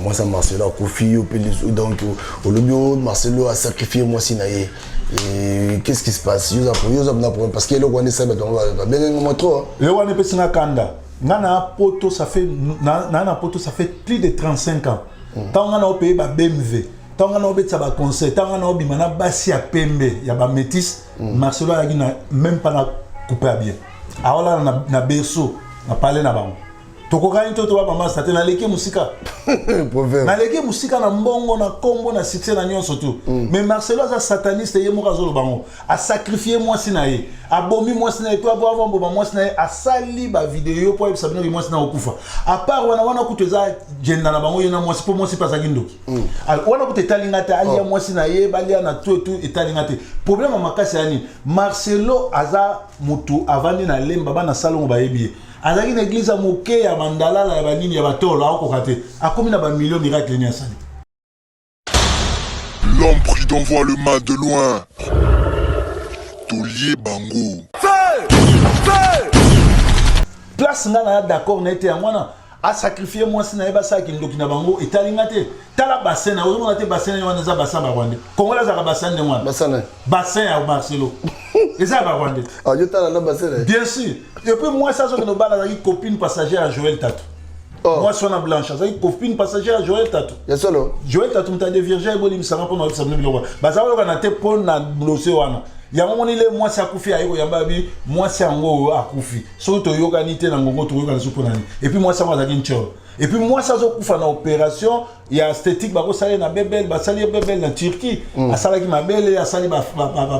Mwasi ya Marcelo akufi, yo mpe donc olobi o Marcelo asacrifie mwasi na ye. Qu'est-ce qui se passe? Yo oza na problème parce que eloko wana esali bato yango babengenga mwa trop. Eloko wana epesi nga kanda. Nga na poto, ça fait na na poto, ça fait plus de 35 ans. Ntango nga na opeye ba BMW, ntango nga na obetisa baconcert, ntango nga na obima na basi ya pembe ya bamétis, Marcelo ayaki na même pas na coupe ya bien, aolala na berceau na palais na bango. Tokokani to toba bamasa te. Naleki mosika, naleki mosika na mbongo, na nkombo, na succès, na nyonso tu. Mais Marcelo aza sataniste. Ye moko azoloba ngo, asacrifie mwasi na ye, abomi mwasi na ye. Po aboma mwasi na ye, asali bavideo mpo ayebisa bino ke mwasi na okufa. À part wana, wana kutu eza jenda na bango, ye na mwasi, mpo mwasi mpe azalaki ndoki. Wana kutu etalinga te. Alia mwasi na ye, balia na tu etu, etalinga te. Problème ya makasi ya nini? Marcelo aza motu avandi na Lemba, bana Salongo bayebi ye. Azalaki na église ya moke ya mandalala ya banini ya batolo, akokoka te, akomi na bamillion. Miracle nini asali? L'homme prudent voit le mal de loin. Taulier Bango. Place nga na d'accord na ye te, yango wana. Asacrifie mwasi na ye, basalaki ndoki na bango, etali nga te. Tala bassin na ozomona te, bassin wana eza bassin barwandais. Kongola azalaka bassin ndenge wana. Bassin? Bassin ya Marcelo eza ya barwandais. Ah, yo tala na bassin? Bien sûr. Et puis mwasi azokende obala azalaki copine passagère ya Joel Tatu. Oh. Mwasi wana blanche azalaki copine passagère ya Joel Tatu. Ya solo? Joel Tatu moto adevierge, ebolimisanga mpona oyebisa bino biloko baza koyokana te mpo na dossier wana. Yango moni le mwasi akufi, aye koyamba bi mwasi yango oyo akufi. Soki toyokani te na ngongo, toyokana so mpona nini? Et puis mwasi yango azalaki ntsholo. Et puis mwasi azokufa na opération ya esthétique bakosala ye na bebel, basali ye bebel na Turquie. Asalaki mabele, asali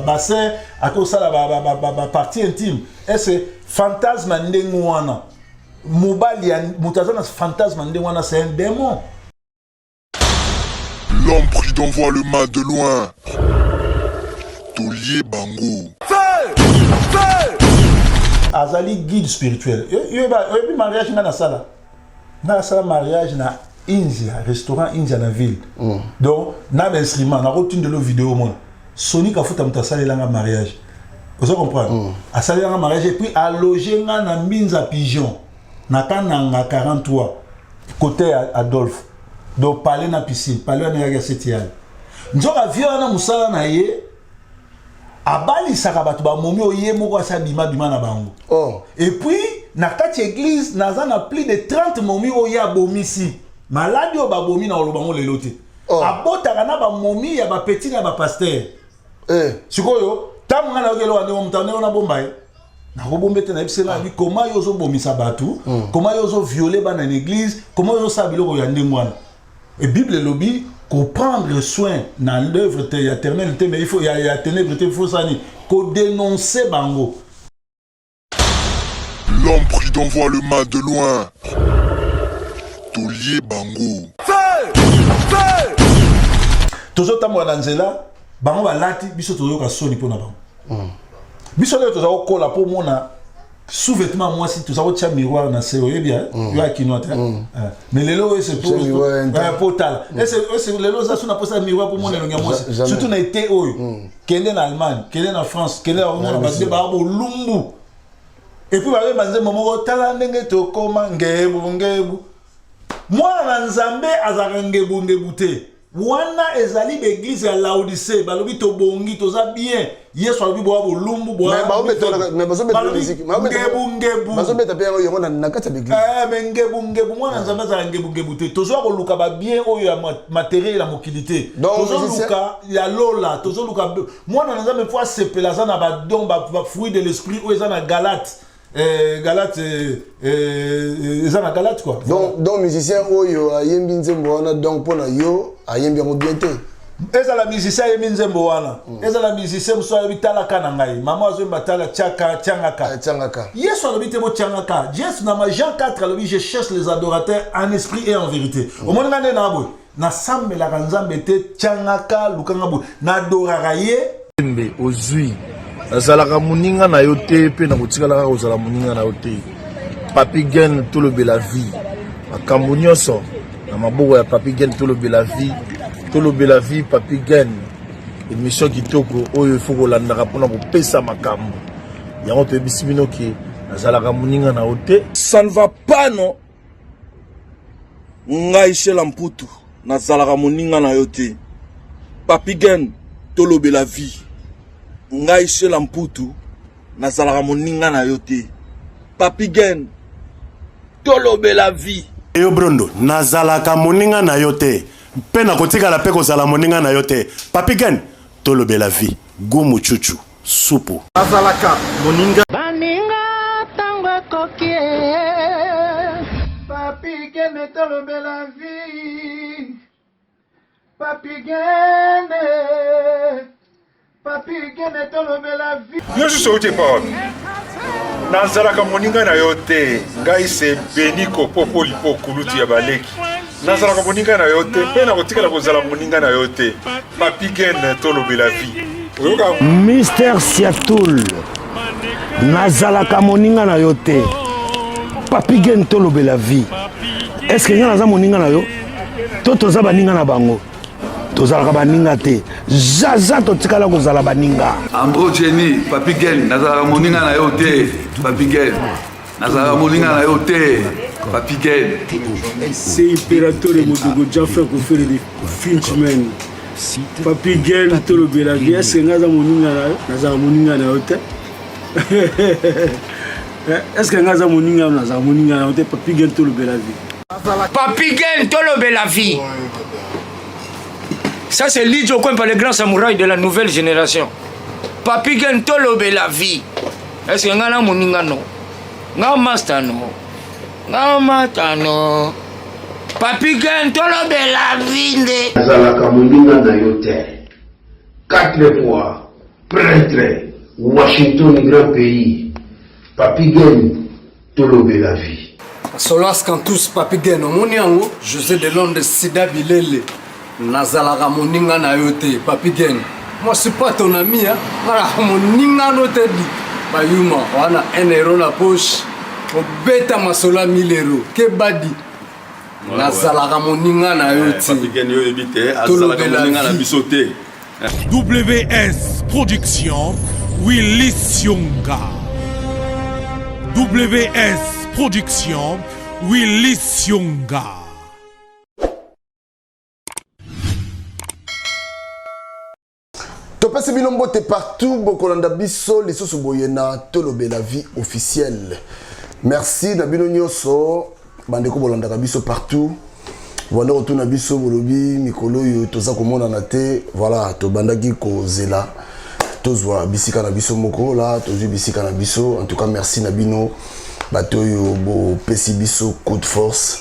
bassin, akosala bapartie intime. Ese fantasme ya ndenge wana, mobali ya moto aza na fantasme ya ndenge wana, c'est un démon. L'homme prudent voit le mal de loin. Taulier Bango. Azali guide spirituel. Oyebi mariage nga nasala? Nga nasala mariage na India, restaurant India na ville. Donc na bainstrument, nakotindela video mona. Soni Kafuta moto asalelanga mariage, ozo comprendre? Asalelanga mariage et puis aloge nga na Mbinza Pigeon na Kananga 43, côté ya Adolphe. Donc palais na piscine, palais wana eyaki ya setiale. Nzoka vie wana, mosala na ye, abalisaka bato bamomi oyo ye moko asi abima bima na bango. Oh. Et puis na kati ya église, naza na plus de 30 momi oyo ye abomisi, maladi oyo babomi na koloba ngo lelo te. Oh. Abotaka na bamomi ya bapeti na bapasteur. Eh. Sikoyo ntango ngai nayoki eloko ndenge moto ndenge nabomba ye, nakobomba ete nayebisela abi koma yo ozobomisa bato, koma yo ozoviole bana na église, koma yo ozosala biloko ya ndenge wana. E Bible elobi koprendre soin na l'œuvre te ya éternel te, mais il faut ya ténèbre te, il faut sani kodénoncer bango. L'homme prudent voit le mal de loin. Taulier Bango. Tozotambola na nzela, bango balati, biso tozoyoka soni mpo na bango. Biso lelo toza kokola mpo omona sous-vêtement mwasi, toza kotia miroir na se. Oyebi yo akinois te. Mais lelo oyo ese po tala ese lelo oza so na posa miroir mpo mona elongi ya mwasi. Jamais. Surtout na été oyo, kende na Allemagne, kende na France, kende na omona bato nde baa bolumbu. Et puis bayeba nzembo moko, tala ndenge tokoma ngebu ngebu. Mwana na Nzambe azalaka ngebu ngebu te. Wana ezali baeglise ya Laodicée. Balobi tobongi, toza bien. Yesu alobi boya bolumbu. Mais bazobeta musique. Ngebu ngebu. Bazobeta mpe yango na kati ya baeglise. Mais ngebu ngebu, mwana Nzambe azala ngebu ngebu te. Tozwa koluka babien oyo ya matériel ya mokili te. Donc, tozoluka ya lola. Tozoluka mwana na Nzambe mpo asepela, aza na badon, bafruit de l'esprit oyo eza na Galate, Galate, eza na Galate quoi. Donc musicien oyo ayembi nzembo wana, donc mpo na yo ayembi yango bien te? Ezala musicien ayembi nzembo wana, ezala musicien mosusu ayebi talaka na ngai, mama azoyemba tala tiaka tiangaka. Tiangaka. Yesu alobi te botiangaka. Yesu na ma Jean 4 alobi: "Je cherche les adorateurs en esprit et en vérité." Omoni nga nde na boye, nasambelaka Nzambe te tiangaka lukanga boye, nadoraka ye. Mbe ozwi, nazalaka moninga na yo te mpe nakotikala kaka kozala moninga na yo te. Papi Gen, tolobela vie, makambo nyonso na maboko ya Papi Gen. Tolobela vie, tolobela vie. Papi Gen, émission kitoko oyo ifo kolandaka mpona kopesa makambo yango. Toyebisi bino ke nazalaka moninga na yo te. Ça ne va pas, non. Ngai Shela Mputu nazalaka moninga na yo te. Papy Gen tolobela vie. Ngai Shela Mputu nazalaka moninga na yo te. Papy Gen tolobela vie. Yo Brondo, nazalaka moninga na yo te mpe nakotikala mpe kozala moninga na yo te. Papy Gen tolobela vie. Gumu chuchu. Supu. Azalaka moninga. Baninga tango ekoki eh. Papi Gene tolobela vie. Papi Gene. Papi Gene tolobela vie. Yo susu outi epa wapi? Nazalaka moninga na yo te. Ngai se Beniko Popolipo kulutu ya baleki. Nazalaka moninga na yo te mpe nakotikala kozala moninga na yo te. Papi Gen tolobela vie. Oyoka Mister Siatul, nazalaka moninga na yo te. Papi Gen tolobela vie. Est-ce que nga naza moninga na yo? To toza baninga na bango? Tozalaka baninga te. Zaza totikala kozala baninga. Andro Jenny, Papi Gen, nazalaka moninga na yo te. Papi Gen. Nazalaka moninga na yo te. Papi Gen. C'est Imperatore Modogo Jaffa Kofere de Finchman. Papi Gen tolobela vie. Est-ce que nga aza moninga na yo? Nazala moninga na yo te. Est-ce que nga aza moninga na yo? Nazala moninga na yo te. Papi Gen tolobela vie. Papi Gen tolobela vie. Ça c'est Lidjo Kwempa, le grand samouraï de la nouvelle génération. Papi Gen tolobela vie. Est-ce que nga na moninga no? Nga master no? Nga mata no? Papi Gen tolobela vie nde. Nazalaka moninga na yo te. Quatre fois prêtre Washington grand pays. Papi Gen tolobela vie. Solas Cantus Papi Gen omoni yango José de Londres Sida Bilele nazalaka moninga na yo te Papi Gen moi suis pas ton ami hein nazalaka moninga no te di bayuma wana 1 euro na poche obeta masolo ya 1000 euro kebadi nazalaka moninga na yo te Papi Gen yo oyebi te azalaka moninga na biso te. WS Production, Willy Sionga. WS Production, Willy Sionga. Topesi bino mbote partout bokolanda biso lisusu boye na Tolobela vie officielle. Merci na bino nyonso bandeko bolandaka biso partout. Banda kotuna biso bolobi mikolo oyo toza komonana te. Voilà, tobandaki kozela tozwa bisika na biso moko la tozwi bisika na biso. En tout cas merci na bino bato oyo bopesi biso coup de force,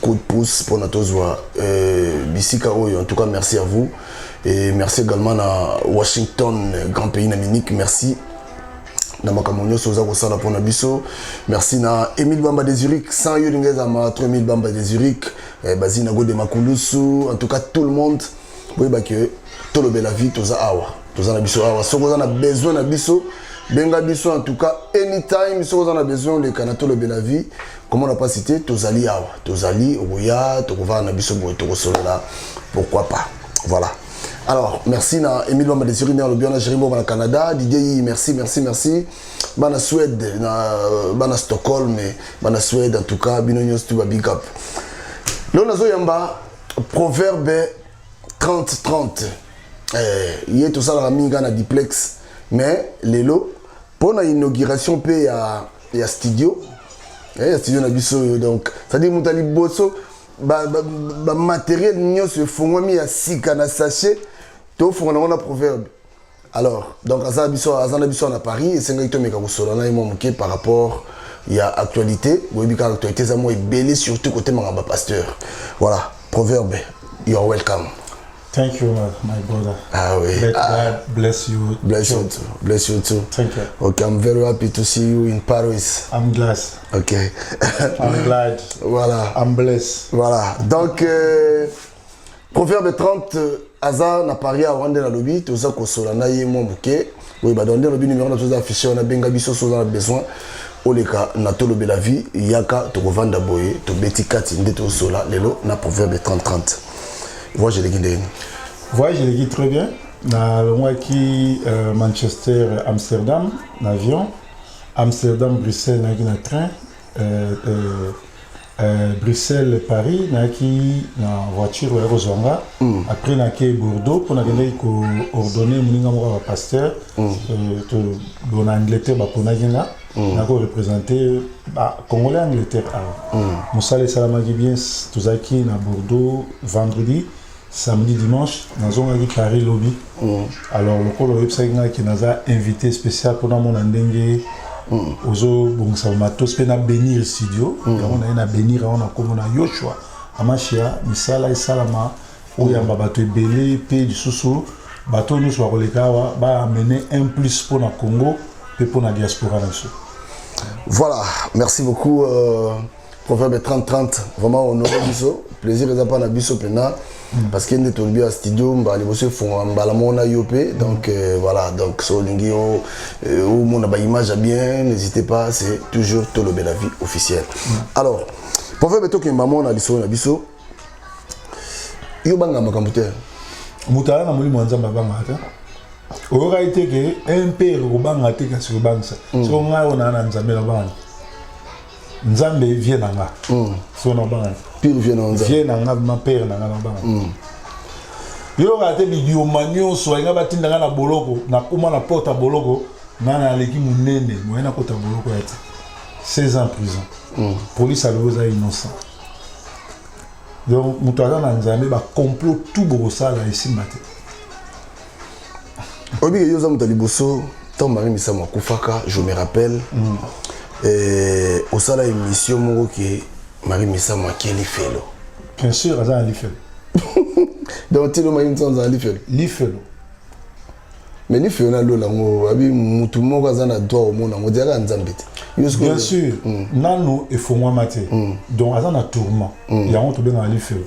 coup de pouce pour na tozwa bisika oyo. En tout cas merci à vous et merci également na Washington, grand pays na Munich. Merci na makambo nyonso oza kosala mpona biso. Merci na Emile Bamba de Zurich, sans yo linga ezala ma 3000 Bamba de Zurich, Bazina Gode Makulusu, en tout cas tout le monde. Boyeba que tolobela vie toza awa, toza na biso awa. Soki oza na besoin na biso, benga biso en tout cas anytime. Soki oza na besoin oleka na tolobela vie, comment on n'a pas cité, tozali awa, tozali okoya, tokovanda na biso boye, tokosolola, pourquoi pas. Voilà. Alors, merci na Emile Bamba de Zurich, na Lobiana Jérémy Bamba na Canada, Didier Yi, merci, merci, merci. Bana Suède, na bana Stockholm, bana Suède en tout cas, bino nyonso tout ba big up. Lona zo yamba proverbe 30-30. Ye tosala minga na duplex, mais lelo pour na inauguration pe ya studio, ya studio na biso, donc c'est-à-dire mutali boso ba matériel nyonso efongwami ya sika na sachet tofongola yango na proverbe. Alors donc aza biso, aza na biso na Paris, esengaki tomeka kosola na ye mwa moke par rapport ya actualité. Boyebi kaka actualité eza mwa ebele, surtout côté makambo ya pasteur. Voilà, proverbe, you are welcome. Thank you, my brother. Ah oui. Let God bless you. Bless you too. Bless you too. Thank you. Okay, I'm very happy to see you in Paris. I'm glad. Okay. I'm glad. Voilà. I'm blessed. Voilà. Donc, Proverbe 30, aza na Paris à Rwanda na lobi, toza kosola na ye mwa moke. Oui, bah, dans le lobi numéro na toza affiché, on a benga biso so na besoin. Oleka na tolobela vie, yaka tokovanda boye, tobeti kati nde tosola lelo na Proverbe 30-30. Voyage eleki ndenge nini? Voyage eleki très bien. Nalongwaki Manchester, Amsterdam na avion, Amsterdam Bruxelles nayaki na train. Euh, Bruxelles, Paris, nayaki na voiture oya kozwa nga mm. après nake Bordeaux mpo nakendaki koordonne moninga moko ya bapasteur mm. euh, bo na Angleterre baponaki nga mm. nako représente bacongolais Angleterre awa mm. mosala esalamaki bien tozalaki na Bordeaux vendredi samedi dimanche nazongaki Paris lobi mm. alors lokola oyebisaki ngai ke naza invité spécial mpo namona ndenge mm. ozobongisa matos mpe na bénir studio mm. yango naye na bénir yango na nkombo na Yoshua Amashia misala esalama oyamba bato ebele mpe lisusu bato oyo nyonso bakoleka awa baamene un plus mpo na Congo mpe mpo na diaspora na biso. Voilà, merci beaucoup euh, Proverbe 30-30, vraiment honoré biso, plaisir eza pa na biso pena mm. parce que nde tolobi ya studio mbala liboso efungwa mbala moko na yo mpe donc euh, voilà donc so olingi euh, omona ba image ya bien n'hésitez pas c'est toujours tolobela vie officielle mm. alors Proverbe tokemba mona lisolo na biso yo banga makambo te moto aza na molimo ya nzambe abangaka te oyokaki te ke impere kobanga te kasi kobangisa mm. soko ngai oyo naa na nzambe nabanga nzambe vie na nga mm. soko nabanga pire vie na nzambe vie na nga ma pere na nga nabanga mm. yoyokaka te bidioma nyonso balinga batinda ngai na boloko nakoma na porte ya boloko ngai naleki monene moye nakota boloko ya te 16 ans prison mm. police alobi oza innocent donc moto aza na nzambe bacomplot tout bokosala esimba te oyebi ke yo oza moto ya liboso ntango marie misamu akufaka je me rappelle mm. eh, osala émission moko ke marie misamu ake lifelo bien sûr aza na lifelo donc tino marie misamu aza na lifelo lifelo mais lifelo na lola yango abi motu moko aza na droit omona yango tiaka nzambe te bien sûr mm. nanu efongwama te mm. donc aza na tourment mm. yango tobengaka lifelo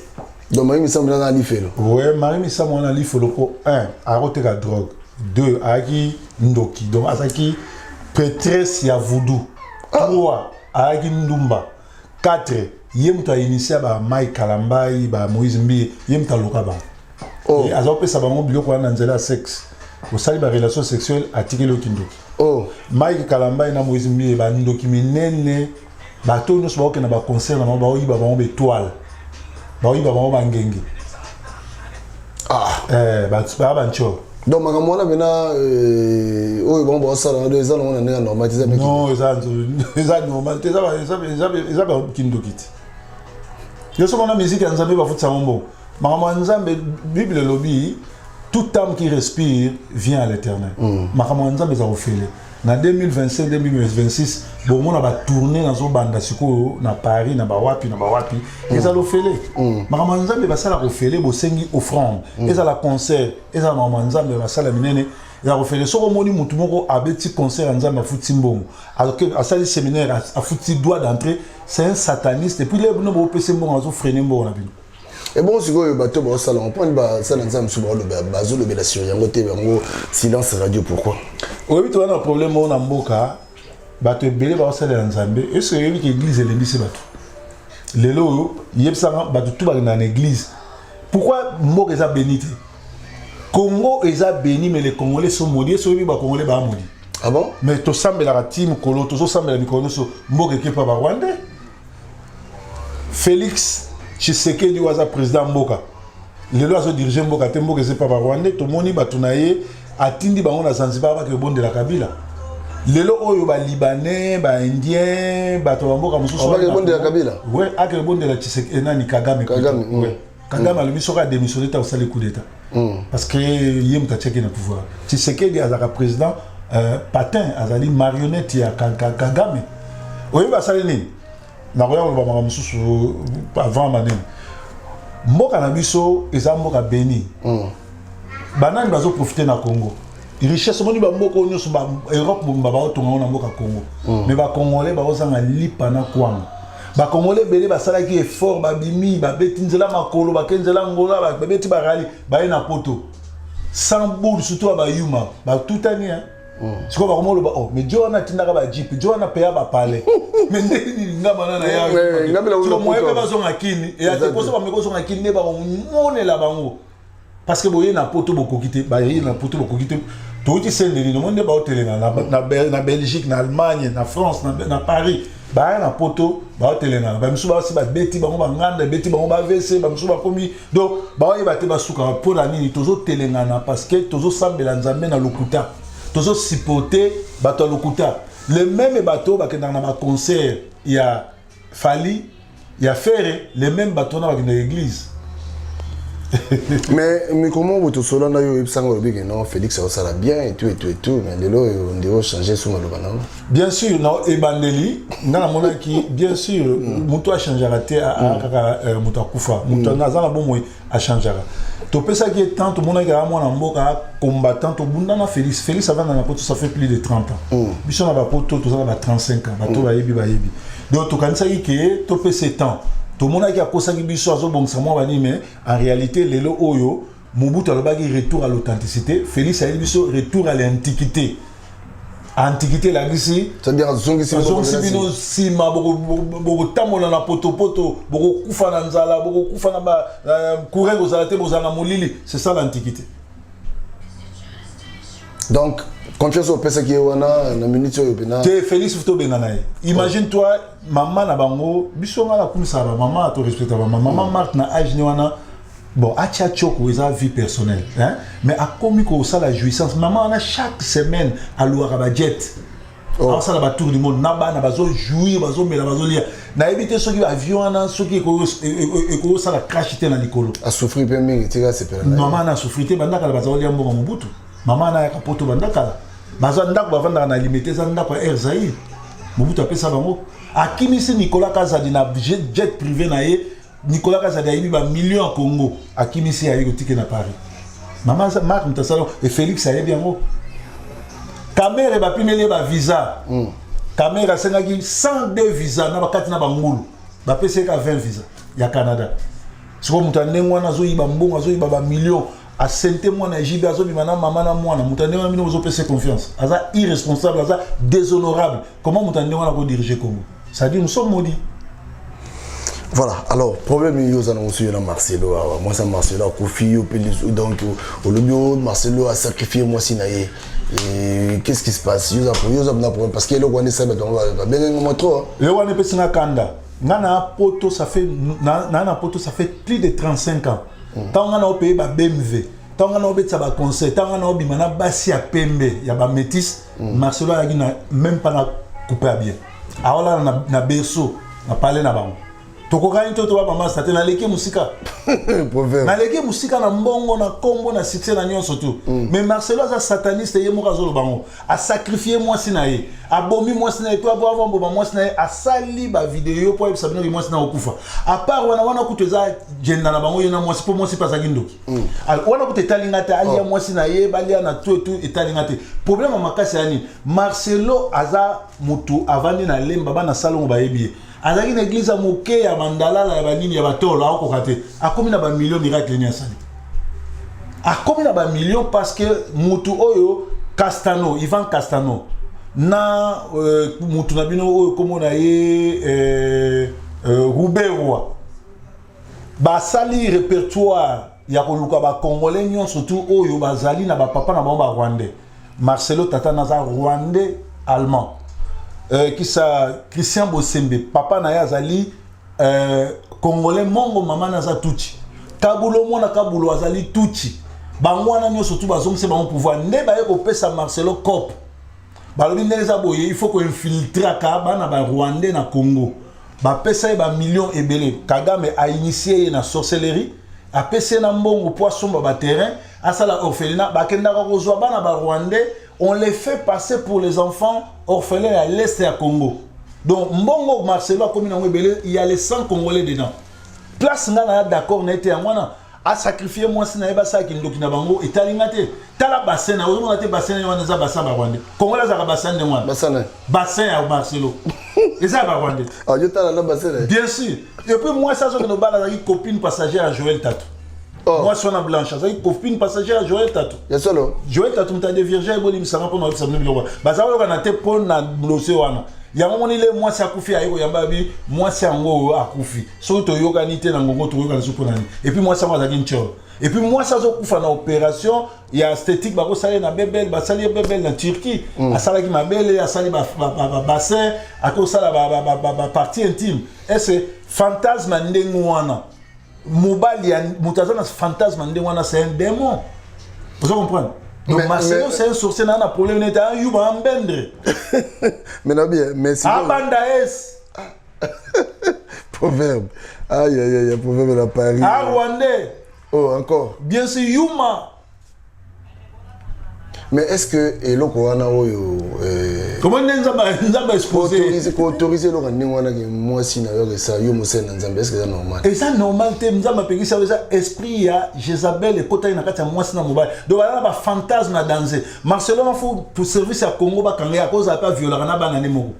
donc marie misamu aza na lifelo ouais marie misamu wana lifelo mpo 1 akoteka drogue 2 ayaki ndoki donc azalaki prêtresse ya voodoo 3 ayaki ndumba 4 ye moto ainitia ba Mike Kalambayi ba Moïse Mbiye ye moto aloka bango oh. aza kopesa bango biloko wana na nzela ya sexe osali ba relation sexuelle atikeli yo kindoki oh. Mike Kalambayi na Moïse Mbiye bandoki minene bato nyonso bakokenda ba concert na bango baoyiba bango ba étoile baoyiba bango bangenge ah. eh, baa bantior donc makambo wana mpena euh, oyo bango baosala yango eza nango na ndenge ya normal te eza non eza normal te eza bakindoki te yo soki ona miziki ya nzambe bafutisa yango mbongo makambo ya nzambe bible elobi toute âme qui respire vient à l'éternel mm. makambo ya nzambe eza kofele na 2025 2026 bomona batourne nazobanda sikoyo na paris na bawapi na bawapi mm. ezala ofele mm. makambo ya nzambe basala kofele bosengi offrande mm. ezala concert ezala makambo ya nzambe basala minene ezala kofele soki omoni motu moko abeti concert ya nzambe afuti mbongo asali séminaire afuti droit d'entrée c'est un sataniste et puis lelo bino bopesi mbongo azofrene mbongo na bino ebongo sikoyo bato baosala yango mponi basala nzambe mosusu baoloba bazolobela sur yango te yango silence radio pourquoi oyebi toza na problème oyo na mboka bato ebele baosalela nzambe eske oyebi ke église elembisi bato lelo oyo yebisanga bato tu bakendaka na église pourquoi mboka eza béni te congo eza béni mais les congolais sont maudits ese oyebi bacongolais baa maudits ah bon mais tosambelaka ti mokolo tozosambela mikolo nyonso mboka ekepa barwandais Felix Tshisekedi oyo aza président mboka lelo azo dirige mboka te mboka eza epa ba rwandais tomoni bato na ye atindi bango na Zanzibar bake kobondela Kabila lelo oyo ba libanais ba indien bato ya mboka mosusu oh, bake Kabila ouais ake kobondela Tshisekedi eh, nani Kagame Kagame mm. ouais. Kagame mm. alobi soki adémissionné te akosala coup d'état mm. parce que ye moto atiaki na pouvoir Tshisekedi azalaka président euh, patin azali marionnette ya Kagame oyebi asali nini nakoya koloba makambo mosusu avant manene mboka na biso eza mboka beni mm. banani bazoprofite na congo richesse omoni bamboka oyo nyonso europe mobimba baotonga ngo na mboka congo mm. mais bacongolais baozanga lipa na kwanga bacongolais ebele basalaki effort babimi babeti nzela makolo bake nzela ngola babeti barali baye na poto sans boule surtout ya bayuma batutani hein? Mm. sikoyo bakoma oloba oh mais jo wana atindaka bajipe jo wana peya bapale mais nde nini ngamba na na yamoye mpe bazonga kini eya te mposo bameki ozonga kini nde bakomonela bango. Parce que boye na poto bokoki te, baye na poto bokoki te. Touti Saint-Denis, nomoni nde baotelenga na Belgique, na Allemagne, na France, na Paris. Baya na poto baotelengana, bamisusu basi babeti bango banganda, ebeti bango ba-AVC, bamisusu bakomi donc baoyeba te basukaka mpo na nini. Tozotelengana parce que tozosambela Nzambe na lokuta, tozosupporte bato ya lokuta. Le même bato bakendaka na baconcert ya Fally, ya Ferre, le même bato wana bakendaka église. Mais comment botosola na yo, oyebisanga, olobi ke non, Félix aosala bien et tout et tout et tout, mais lelo oyo ndeko ochange so maloba nango? Bien sûr, na ebandeli nga namonaki, bien sûr, moto achangeaka te kaka moto akufa. Moto aza na bomoi achangeaka. Topesaki ye temps, tomonaki aa mwana mboka combattant, tobunda na Félix. Félix avanda na poto, ça fait plus de 30 ans. Biso na bapoto toza na ba 35 ans, bato bayebi. Donc tokanisaki ke topesa ye temps. Tomonaki akosaki biso, azobongisa mwa banini, mais en réalité lelo oyo Mobutu alobaki retour à l'authenticité, Félix ayebi biso retour à l'antiquité. Antiquité elakisi c'est-à-dire azongisi azongisi bino nsima, bokotambola na potopoto, bokokufa na nzala, bokokufa na ba courant kozala te, bozala na molili. C'est ça l'antiquité. Donc confiance oyo opesaki ye wana, na minute oyo mpena Te, Félix tobenga na ye. Imagine toi, mama na bango, biso nga nakumisaka bamama, torespecta bamama. Mama Marthe na age ne wana, bon, atia tioko, eza vie personnelle, hein? Mais akomi kosala jouissance. Mama wana chaque semaine alouaka bajet, aosala batour du monde na bana, bazojouir, bazomela, bazolia. Nayebi te soki baavion wana soki ekosala crash te na likolo. Asouffrir mpe mingi, tika asepela na ye. Mama na asouffrir te. Bandakala baza kolia mbongo Mobutu. Mama na ayaka poto bandakala, baza ndako bavandaka na Limete, eza ndako ya Air Zaire Mobutu apesa bango. Akimisi Nicolas Kazadi na jet privé na ye. Nicolas Kazadi ayibi bamillion ya Congo, akimisi, aye kotike na Paris. Mama Marthe moto asala e Félix ayebi yango. Kamerhe bapimeli ye bavisa. Kamerhe asengaki 102 visa na bakati na bangulu, bapesi ye ka 20 visa ya Canada. Sikoyo moto ya ndenge wana azoyiba mbongo, azoyiba bamillion, asente mwana ya JB, azobima na mama na mwana. Moto ya ndenge wana bino bozopesa confiance? Aza irresponsable, aza déshonorable. Comment moto ya ndenge wana akodirige Congo? C'est-à-dire nous sommes maudits. Voilà, alors problème yo oza nango so yo na Marcelo awa, mwasi ya Marcelo akufi, yo mpe donc olobi o Marcelo asacrifie mwasi na ye. Qu'est-ce qui se passe? Yo oza na problème parce que eloko wana esali bato yango babengenga mwa trop. Eloko wana epesi nga kanda. Nga na poto, ça fait na poto, ça fait plus de 35 ans. Ntango nga na opeye ba BMW, ntango nga na obetisa baconcert, ntango nga na obima na basi ya pembe ya bamétis, Marcelo ayaki na même pas na coupe ya bien, aolala na berceau na palais na bango. Tokokani to toba bamasa te. Naleki mosika, naleki mosika na mbongo, na nkombo, na succès, na nyonso tu. Mais Marcelo aza sataniste, ye moko azoloba ngo. Asacrifie mwasi na ye, abomi mwasi na ye to aboma mwasi na ye, asali bavideo mpo ayebisa bino ke mwasi na okufa. À part wana, wana kutu eza jenda na bango, ye na mwasi, mpo mwasi mpe azalaki ndoki. Alors wana kutu etalinga te, alia mwasi na ye, balia na tu etu, etalinga te. Problème ya makasi ya nini? Marcelo aza motu avandi na Lemba, bana salongo bayebi ye. Azalaki na église ya moke ya mandalala ya banini ya batolo, akokoka te. Akomi na bamillion, miracle nini asali? Akomi na bamillion parce que motu oyo Castano, Ivan Castano na motu na bino oyo kombo na ye Ruberwa, basali répertoire ya koluka bacongolais nyonso tu oyo bazali na bapapa na bango barwandais. Marcelo tata naza rwandais allemand, kisa Christian Bosembe papa na ye azali congolais mongo, mama na aza tutsi. Kabulo, mwana Kabulo azali tutsi. Bango wana nyonso tu bazongisi bango pouvoir nde baye kopesa Marcelo cop. Balobi ndenge eza boye, il faut koinfiltraka bana barwandais na Congo. Bapesa ye bamillion ebele. Kagame ainitie ye na sorcellerie, apesi ye na mbongo mpo asomba baterrain, asala orphelinat. Bakendaka kozwa bana barwandais, on les fait passer pour les enfants orphelins ya l'est ya Congo. Donc mbongo Marcelo akomi nango ebele, il y a les 100 Congolais dedans. Place nga na ya d'accord na ye te, yango wana asacrifie mwasi na ye, basalaki ndoki na bango, etali nga te. Tala bassin na ozomona te, bassin na ye wana eza bassin barwandais. Congolais azalaka bassin ndenge wana? Bassin ya Marcelo eza ya barwandais. Yo tala na bassin na ye. Bien sûr. Et puis mwasi azokende obala azalaki copine passagère ya Joël Tatu. Mwasi wana blanche azalaki copine passagère ya Joël Tatu. Ya solo? Joël Tatu moto adevierge, ebolimisanga mpona oyebisa bino biloko baza koyokana te mpo na dossier wana. Yango moni le mwasi akufi, aye koyamba bi mwasi yango oyo akufi. Soki toyokani te na ngongo, tokoyokana so mpona nini? Et puis mwasi yango azalaki ntsholo. Et puis mwasi azokufa na opération ya esthétique, bakosala ye na bebel, basali ye bebel na Turquie. Asalaki mabele, asali bassin, akosala bapartie intime. Est-ce fantasme ya ndenge wana, mobali ya moto aza na fantasme ya ndenge wana, c'est un démon, ozo comprendre? Donc Marcelo, c'est un sorcier. Na problème nete ayuba ambendre. Mais na bien, mais abanda es. Proverbe, aïe aïe aïe, proverbe na Paris. Ah, rwandais. Oh, encore. Bien sûr, yuma. Mais est ce que eloko wana oyo Comment nde Nzambe exposé? Koautoriser eloko ya ndenge wana ke mwasi na yo esa yo mosali na Nzambe, est ce que eza normal? Eza normal te. Nzambe apekisi yango. Eza esprit ya Jézabel ekotaki na kati ya mwasi na mobali. Donc baza na bafantasme na danger. Marcelo na fu pour service ya Congo, bakanga ye, akozala mpe aviolaka na bana ne moko.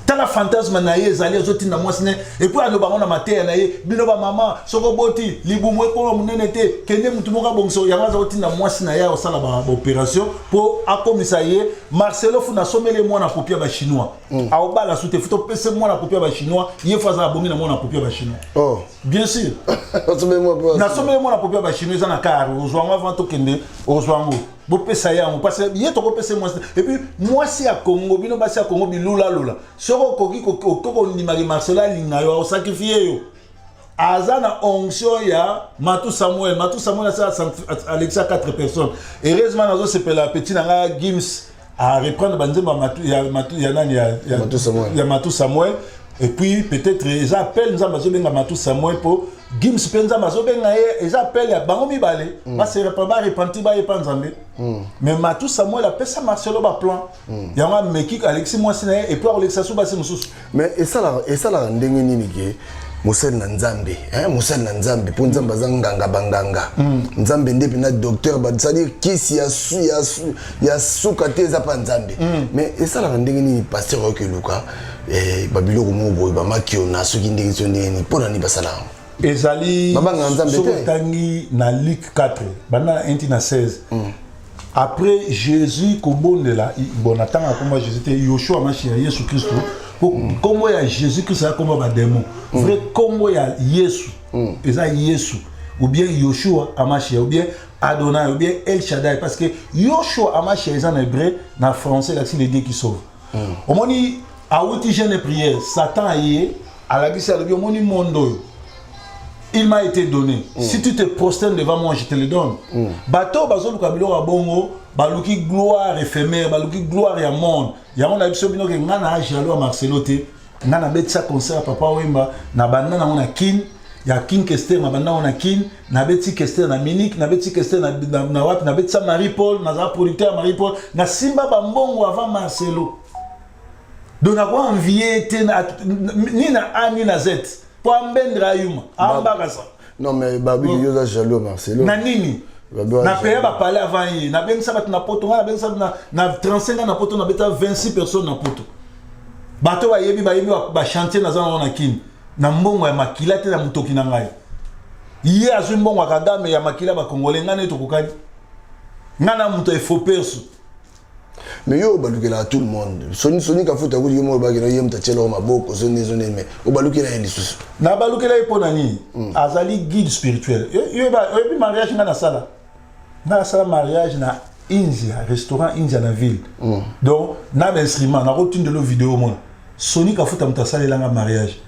Tala fantasme na ye ezali, azotinda mwasi ne. Et puis aloba ngo na mateya na ye: bino bamama, soki oboti, libumu ekoma monene te, kende mutu moko abongisa yango. Aza kotinda mwasi na ye akosala baopération mpo akomisa ye. Marcelo fu nasomeli ye mwana popi ya bachinois. Aobala su te, fu topese mwana popi ya bachinois. Ye fu aza abongi na mwana popi ya bachinois. Oh. Bien sûr, nasomeli mwana popi ya bachinois. Eza na kare, ozwa yango avant tokende, ozwa yango, bopesa ye yango, parce que ye tokopesa ye mwasi. Et puis mwasi ya Congo, bino basi ya Congo, bilulalula. Soki okoki okoki kondimaki Marcelo alinga yo, aosacrifier yo. Aza na onction ya Matu Samuel. Matu Samuel asa alexia 4 personnes. Heureusement nazosepela, petit na ngai Gims a reprendre banzembo ya Matu, ya Matu, ya nani, ya Matu Samuel. Ya Matu Samuel. Et puis peut-être eza appel Nzambe azobenga Matu Samuel, mpo Gims mpe Nzambe azobenga ye. Eza appel ya bango mibale, barepentir, bayepa Nzambe. Mais Matu Samuel apesa Marcelo baplan yango, ameki, alekisi mwasi na ye, et puis akolekisa su basi mosusu. Mais esalaka ndenge nini ke mosali na Nzambe, hein, mosali na Nzambe, mpo Nzambe aza nganga banganga, Nzambe nde mpena docteur, c'est-à-dire kisi ya suka te eza mpa Nzambe. Mais esalaka ndenge nini pasteur oyoki eluka babiloko moko boye, bamakiona, soki ndenge so ndenge nini, mpo na nini basalaka yango? Ezali Babangaka Nzambe soki te. Otangi na Luc 4, banda na 1 ti na 16, après Jésus kobondela, bon, natanga nkombo ya Jésus te, Yoshua Mashia, Yesu Kristo, po nkombo ya Jésus Kristo eza nkombo ya badémon. Vrai nkombo ya Yesu eza Yesu ou bien Yoshua Amashia ou bien Adonai ou bien El Shaddai, parce que Yoshua Amashia eza na hébreu, na français elakisi le Dieu qui sauve. Omoni, awuti jeûne et prière, Satan aye, alakisi, alobi: omoni monde oyo, il m'a été donné. Si tu te prosternes devant moi, je te le donne. Bato bazoluka biloko ya bongo, baluki gloire éphémère, baluki gloire ya monde. Yango na biso bino ke nga na jaloux ya Marcelo te. Nga nabetisa concert ya Papa Wemba, na banda nango na Kin, ya King Kester, na banda nango na Kin, nabeti Kester na Munich, nabeti Kester na wapi, nabetisa Marie Paul, nazala producteur ya Marie Paul, nasimba bambongo avant Marcelo. Donc nakoenvier te ni na A ni na Z, mpo ambendre ayuma ambakasa. Non, mais babi, yo oza jaloux ya Marcelo. Na nini? Babi oza Na peya jaloux. Bapale avant ye, nabengisa bato na poto. Ngai nabengisa na 35 ans na poto, nabeta 26 personnes na poto. Bato bayebi bachantier naza nango na Kini, na mbongo ya makila te, na motoki na ngai. Ye azwi mbongo ya Kagame, ya makila bakongole. Ngai nde tokokani, ngai na moto efo perso. Mais yo obalukelaka tout le monde. Soni Kafuta kuti, yo moko olobaki na ye moto atielako maboko, soni ezoni, mais obalukela ye lisusu. Nabalukela ye mpo na nini? Azali guide spirituel. Oyebi mariage ngai nasala? Ngai nasala mariage na India, restaurant India na ville. Donc na bainstrument, nakotindela video omona. Soni Kafuta moto asalelanga mariage,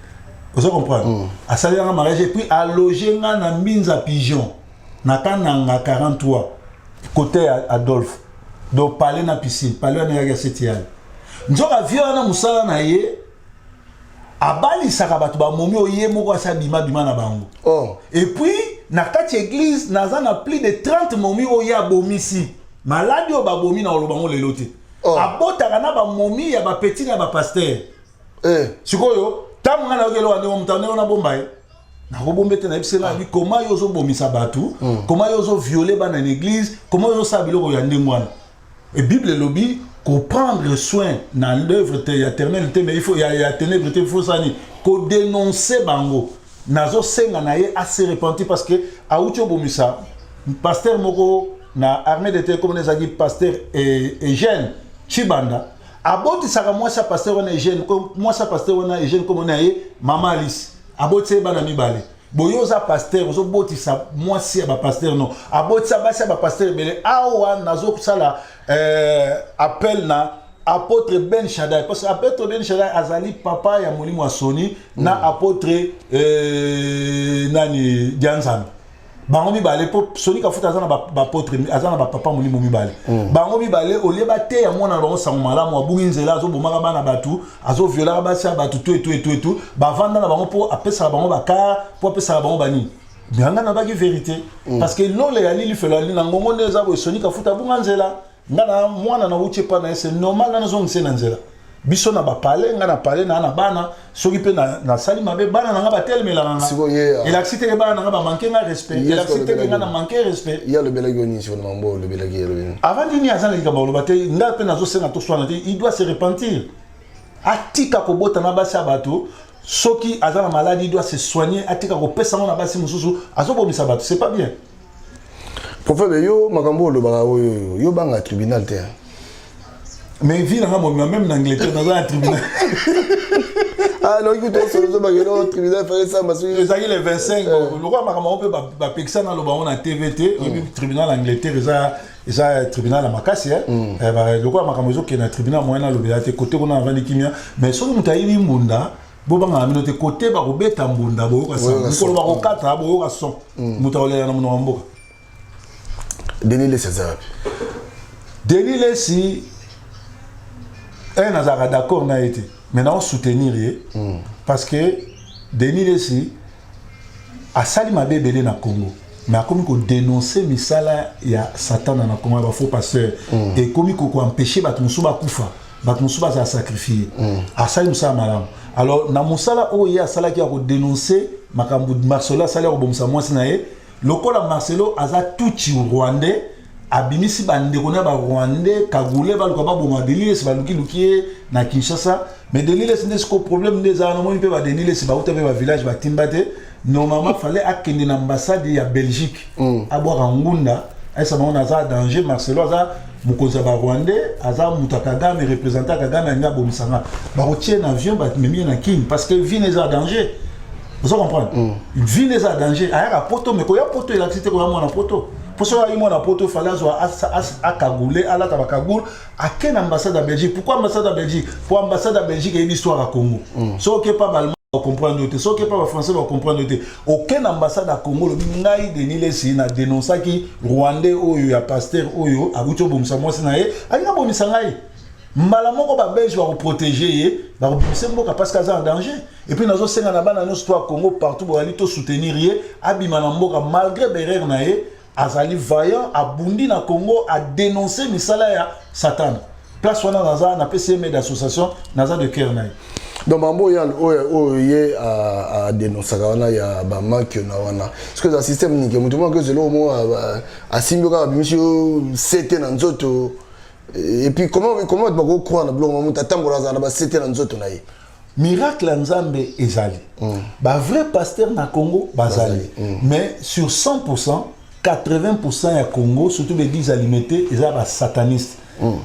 ozo comprendre? Asalelanga mariage et puis aloge nga na Mbinza Pigeon, na Kananga 43, côté ya Adolphe. Donc palais na piscine, palais wana eyaki aseti yale. Nzoka vie wana, mosala na ye, abalisaka bato bamomi oyo ye moko asi abima bima na bango. Et puis na kati ya église, naza na plus de 30 momi oyo ye abomisi, maladi oyo babomi na koloba ngo lelo te. Abotaka na bamomi ya bapeti na bapasteur. Sikoyo ntango ngai nayoki eloko ndenge moto ndenge nabomba ye, nakobomba ete nayebisi nga abi: koma yo ozobomisa bato, koma yo ozoviole bana na église, koma yo ozosala biloko ya ndenge wana? Et Bible elobi koprendre soin na l'œuvre te ya éternel te, mais il faut ya ténèbre te. Il faut sani kodénoncer bango. Nazosenga na ye ase repentir, parce que awuti obomisa pasteur moko na armée de terre, comme ezalaki pasteur Eugène Chibanda. Abotisaka mwasi ya pasteur wana Eugène, mwasi ya pasteur wana Eugène kombo na ye mama Alice. Abotisa ye bana mibale. Boye oza pasteur, ozobotisa mwasi ya ba pasteur no. Abotisa basi ya ba pasteur ebele. Awa nazosala appel na apôtre Ben Shaddai, parce que apôtre Ben Shaddai azali papa ya molimo ya Sony na apôtre nani Dianzambe. Bango mibale po Sony Kafuta aza na ba apôtre, aza na ba papa molimo mibale. Bango mibale olie bateya mwana na bango sango malamu, abungi nzela, azobomaka bana bato, azoviolaka basi ya bato, tu etu etu etu. Bavanda na bango mpo apesaka bango bakar, mpo apesaka bango banini. Mais nga nabaki vérité, parce que lole ya lili felo ali na ngongo nde eza boye. Sony Kafuta abunga nzela, nga na mwana na wuti epa na ye, c'est normal nga nazongisa ye na nzela. Biso na bapale, nga na pale na na bana, soki mpe nasali mabe, bana na nga batelemelaka nga. Elakisi teke bana na nga bamanke nga respect, elakisi teke nga na manke respect. Ye alobelaki yo nini sikoyo na mambo olobelaki ye, alobi nini? Avant nini, aza na likambo aloba te. Nga mpe nazosenga toswana te. Il doit se repentir, atika kobota na basi ya bato. Soki aza na maladie, il doit se soigner, atika kopesa ngo na basi mosusu, azobomisa bato, c'est pas bien. Prophète, yo makambo olobaka oyo, yo banga tribunal te. Mais vie nanga mobima, même na Angleterre naza na tribunal. Ah, noki kutu osolo ozobakela o tribunal fallait samba soki ezalaki le 25. Lokola makambo yango mpe bapekisa naloba yango na TV te. Oyebi tribunal Angleterre eza tribunal ya makasi. Lokola makambo ezokende na tribunal, moyen nalobela te. Kote kuna avandi kimia, mais soki moto ayibi mbunda, bobangaka bino te. Kote bakobeta mbunda, boyoka son. Mokolo bakokata, boyoka son, moto akolela na monoko ya mboka. Denis Lesi aza wapi? Denis Lesi, nazalaka d'accord na ye te, mais nao soutenir ye, parce que Denis Lesi asali mabe ebele na Congo, mais akomi kodénonce misala ya Satana na Congo ya bafaux pasteur. Ekomi koempêche bato mosusu bakufa, bato mosusu bazala sacrifie. Asali mosala malamu. Alors na mosala oyo ye asalaki ya kodénonce makambo Marcelo asali ya kobomisa mwasi na ye, lokola Marcelo aza tutsi rwandais, abimisi bandeko na barwandais cagoule, baluka baboma Denis Lesi. Balukiluki ye na Kinshasa, mais Denis Lesi nde siko problème nde ezala. Namoni mpe badenis Lesi bauta mpe bavillage, batimba te. Normalement fallait akende na ambassade ya Belgique, abwaka ngunda, ayesa bango naza danger, Marcelo aza mokonzi ya barwandais, aza moto ya Kagame, représentant Kagame, alingi abomisa nga. Bakotie na avion, bamemi ye na Kine, parce que vie eza danger. Ozo comprendre? Vie eza danger. Ayaka poto, mais koya poto elakisi te koya mwana poto. Mpo soki ayi mwana poto, fallait azwa acagoule, alata bacagoule, ake na ambassade ya Belgique. Pourquoi ambassade ya Belgique? Po ambassade ya Belgique eyebi histoire ya Congo. Soki oke pa baallemand, bacomprendre te. Soki oke pa bafrançais, bacomprendre te. Oke na ambassade ya Congo, olobi: ngai Denis Lesi, na dénonçaki rwandais oyo ya pasteur oyo abuti obomisa mwasi na ye, alingi abomisa ngai. Mbala moko babelge bakoprotege ye, bakobimisa mboka, parce que aza en danger. Et puis nazosenga na bana nyonso to ya Congo partout boyali, tosoutenir ye, abima na mboka. Malgré berere na ye, azali vaillant, abundi na Congo, adénonce misala ya Satana. Place wana naza, napesi ye main d'association, naza de cœur na ye. Donc bango oyo oyo ye adénonçaka wana ya bamanque na wana, parce que eza système nini ke moto moko ezelo mo asimbi kaka, abimisi yo sete na nzoto? Et puis comment bato bakocroire na biloko moto atambola, azala na basete na nzoto na ye? Miracle ya Nzambe ezali. Bavrai pasteur na Congo bazali, mais sur 100, 80 ya Congo, surtout baeglise ya Limete, eza basataniste.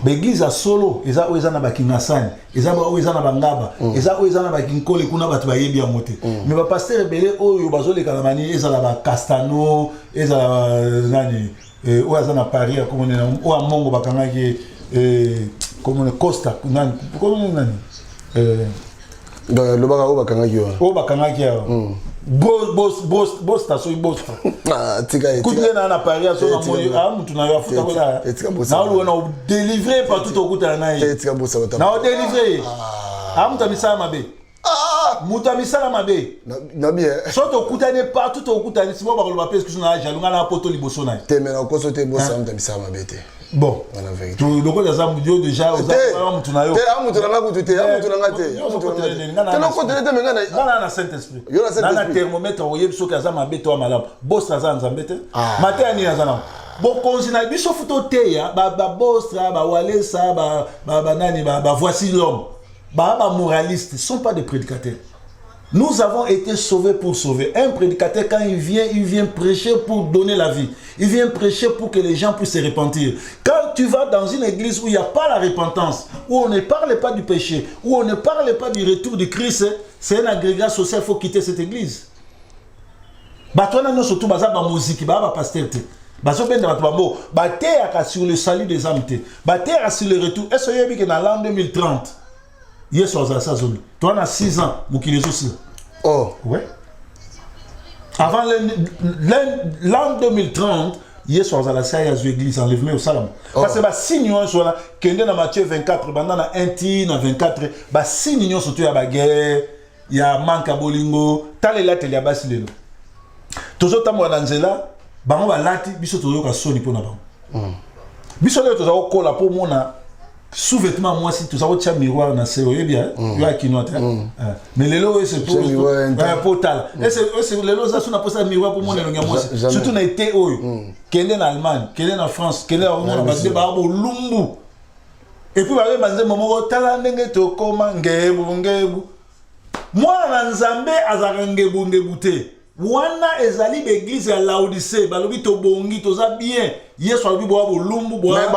Baeglise ya solo eza oyo eza na bakingasani, eza oyo eza na bangaba, eza oyo eza na bakinkole. Kuna bato bayebi yango te. Mais bapasteur ebele oyo bazoleka na bani, ezala bacastano, ezala nani oyo aza na Paris, akomone oyo amongo bakangaki, komone Costa nani, komone nani. Lobaka oyo bakangaki wana. Oyo bakangaki awa, bosta, soki bosta kutu nde naa na Paris, aso namoni a mutu na yo afuta kola naoluka na odélivre partout tokutana na ye, na odélivre ye. A mutu amisala mabe, moto amisala mabe. So tokutani partout, tokutani simo, bakoloba mpe excuse na jaloux, nga na poto liboso na ye. Te, mais nakoso te, bosa moto amisala mabe te. Bon, lokola aza yo déjà, oza mutu na yo. Te, a mutu na nga kutu te, a mutu na nga te, te nakotele te, me nga nga na Saint Esprit, na na thermomètre, oyebi soki aza mabe to malamu. Bosa aza Nzambe te. Mateya nini aza nango? Bokonzi na biso futa oteya babostra, bawalesa, banani, bavoici l'homme, baa bamoraliste, sont pas des prédicateurs. Nous avons été sauvés pour sauver. Un prédicateur, quand il vient, il vient prêcher pour donner la vie. Il vient prêcher pour que les gens puissent se repentir. Quand tu vas dans une église où il n'y a pas la repentance, où on ne parle pas du péché, où on ne parle pas du retour du Christ, c'est un agrégat social, il faut quitter cette église. Bato wana nyonso tu baza bamoziki, baa bapasteur te. Bazobenda bato bango, bateyaka sur le salut des âmes te. Bateyaka sur le retour. Est-ce que oyebi que na l'an 2030, Yesu azala sa zomi. Toi na 6 ans, mokili ezosila. Oh. Ouais. Avant l'an 2030, Yesu azala sa ya zo église enlèvement au salam. Oh. Parce que ba signe nyonso wana kende na Matthieu 24 banda na 1 ti na 24 ba signe nyonso to ya ba guerre, ya manque ya bolingo, tala elateli ya basi lelo. Tozotambola na nzela, bango balati biso tozoyoka soni mpo na bango. Biso lelo toza kokola mpo omona sous-vêtement mwasi toza kotia miroir na se oyebi yo ya kinois te mais lelo oyo ese po otala ese lelo oza so na posa miroir mpo omona elongi ya mwasi surtout na ete oyo kende na Allemagne kende na France kende na omona bato nde baa bolumbu et puis bayemba nzembo moko tala ndenge tokoma ngebu ngebu mwana na Nzambe azalaka ngebu ngebu te. Wana ezali ba eglise ya Laodicee, balobi tobongi, toza bien. Yesu alobi boya bolumbu, boya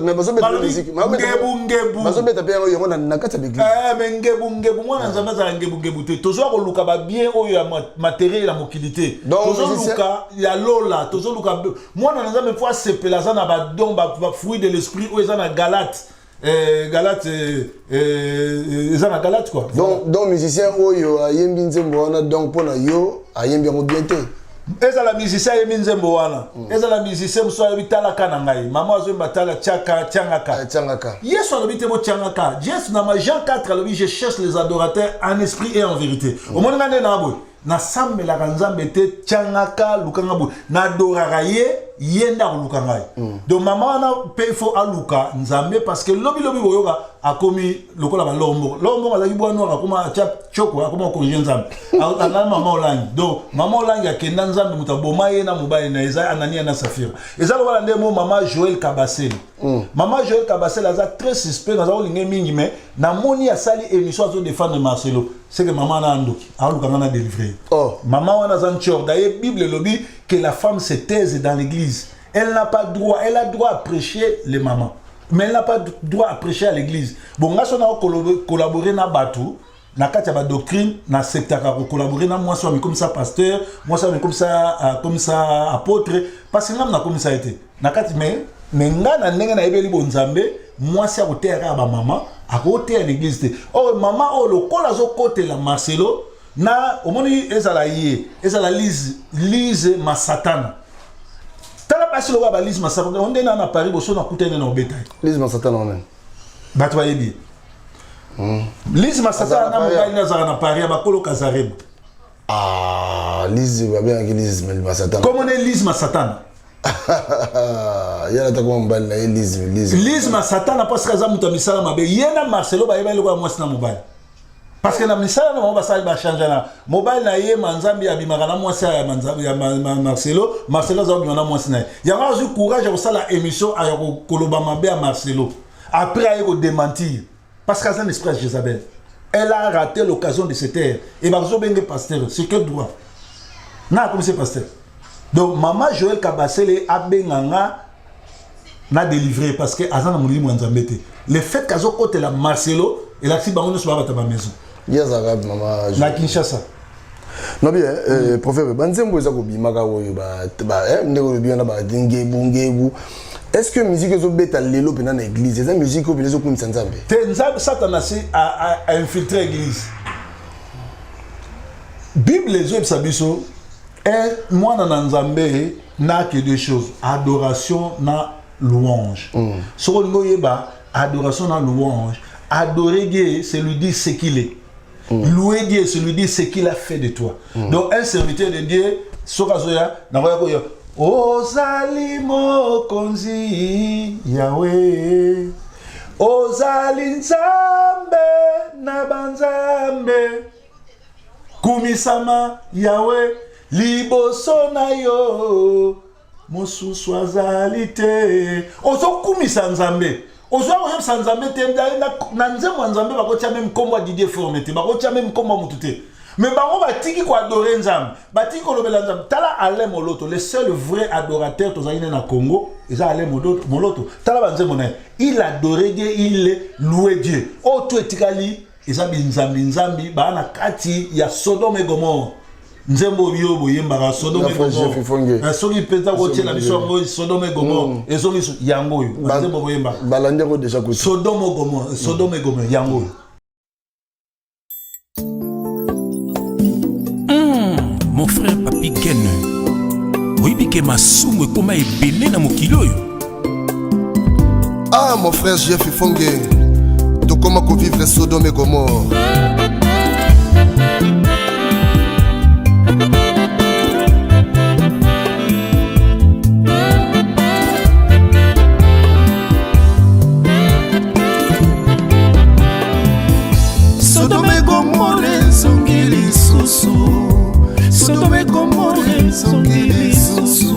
Mais bazobeta balobi musique. ngebu ngebu. Bazobeta pe yango na kati ya église. Mais ngebu ngebu mwana Nzambe azala ngebu ngebu te. Tozoya koluka ba bien oyo ya matériel ya mokili te. Donc, Tozoluka ya lola, tozoluka mwana Nzambe faut asepela aza na ba don, ba fruit de l'esprit oyo eza na Galate. Galate, eza na Galate quoi. Donc musicien oyo ayembi nzembo wana donc mpona yo ayembi yango bien te. Ezala musicien ayembi nzembo wana. Ezala musicien mosusu ayebi talaka na ngai. Mama azoyemba tala tiaka tiangaka. Tiangaka. Yesu alobi te botiangaka. Yesu na ma Jean 4 alobi je cherche les adorateurs en esprit et en vérité. Omoni nga nde na boye. Nasambelaka Nzambe te tiangaka lukanga boye. Nadoraka ye, ye nde akoluka ngai. Donc mama wana pe il faut aluka Nzambe parce que lobi lobi boyoka akomi lokola ba lombo. Lombo azalaki bwa noir akoma atia choko akoma corriger Nzambe. Alala mama Olangi. Donc mama Olangi akenda Nzambe moto aboma ye na mobali na eza Anania na Safira. Eza lokola nde mo mama Joël Kabasele. Mama Joël Kabasele aza très suspect naza kolinga mingi mais namoni asali émission azo défendre Marcelo. C'est que maman na ndoki aluka nga na délivrer. Oh. Maman wana aza ntior. D'ailleurs Bible elobi que la femme se taise dans l'église. Elle n'a pas droit, elle a droit à prêcher les mamans. Mais elle n'a pas droit à prêcher à l'église. Bon, nga so na collaborer na batu na kati ya ba doctrine na sectaka ko collaborer na mwasi wa comme ça pasteur, mwasi wa comme ça comme ça apôtre parce que ngam na comme ça été. Na kati mais nga na ndenge na yebeli bo Nzambe, mwasi akoteya kaka ba mama, akoteya l'église te. Or mama oyo lokola azokotela Marcelo na omoni ezala ye, ezala Lise, Lise Masatana. Tala basi lokola ba Lise Masatana, on na na Paris boso na kutene na obeta. Lise Masatana on. Bato bayebi. Lise Masatana na mobali nazala na Paris bakolo Kazarema. Ah, Lise babengaki Lise Masatana. Comment est Lise Masatana? Yala takoma mobali na ye Lise, Lise. Lise Masatana parce que aza moto ya misala mabe. Ye na Marcelo bayebani lokola mwasi na mobali. Parce que na misala na bango basali ba changer na mobali na ye Manzambi abimaka na mwasi ya Manzambi ya Marcelo, Marcelo aza kobima na mwasi na ye. Yango azwi courage ya kosala émission ya koloba mabe ya Marcelo. Après aye ko démentir parce qu'aza na esprit ya Jézabel. Elle a raté l'occasion de se taire. Et bazo benge pasteur, c'est quel droit? Na comme c'est pasteur. Donc maman Joël Kabasele abenganga na délivré parce que aza na molimo ya Nzambe te. Le fait qu'azo kotela Marcelo elakisi bango nyonso babata ba maison. Ye azalaka mama na Kinshasa. Non bien, prophète, banzembo eza kobimaka oyo ba ndenge olobi wana ba ngebu ngebu. Est-ce que musique ezobeta lelo pena na église? Eza musique oyo pena ezokumisa Nzambe? Te Nzambe Satan asi a infiltré église. Bible ezoyebisa biso mwana na Nzambe n'a que deux choses, adoration na louange. Soko olingi oyeba adoration na louange, adorer Dieu, c'est lui dire ce qu'il est. Louer Dieu, c'est lui dire ce qu'il a fait de toi. Donc un serviteur de Dieu, soka zoya, nakoya koya, Ozali mokonzi Yahweh, Ozali Nzambe na banzambe, kumisama Yahweh liboso na yo, mosusu azali te. Ozokumisa Nzambe, ozoya koyebisa Nzambe te, na nzembo ya Nzambe bakotia même kombo ya Didier Forme te, bakotia même kombo ya mutu te. Mais bango batiki ko adorer Nzambe, batiki kolobela Nzambe. Tala Alain Moloto, le seul vrai adorateur tozali na Congo, eza Alain Moloto. Tala ba nzembo na ye. Il adorait Dieu, il louait Dieu. Oyo tout etikali eza binzambi nzambi baa na kati ya Sodome et Gomorre. Nzembo oyo boyembaka Sodome et Gomorre. Eh, soki mpenza kotiela biso yango Sodome et Gomorre mm. ezongi yango oyo nzembo boyembaka. Balandi yango deja kutu. Sodome et Gomorre, Sodome et Gomorre yango oyo. Hmm, mon frère Papi Ken, oyebi ke masumu ekoma ebele na mokili oyo. Ah mon frère Jeff Ifonge, tokoma kovivre Sodome et Gomorre. Sodome Gomore ezongi lisusu Sodome Gomore ezongi lisusu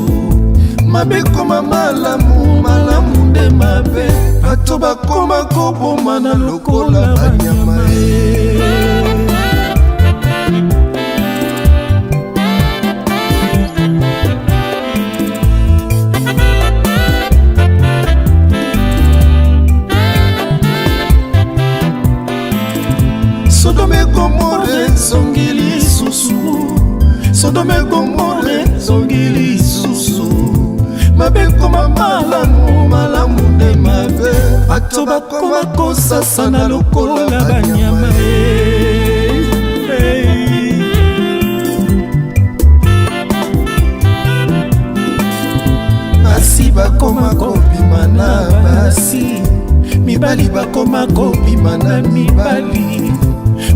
mabe ekoma malamu malamu nde mabe bato bakoma kobomana lokola banyama e Sodome Gomore ezongi lisusu Sodome Gomore ezongi lisusu mabe ekoma malamu malamu nde mabe bato bakoma kosasana lokola banyama basi bakoma kobima na basi mibali bakoma kobima na mibali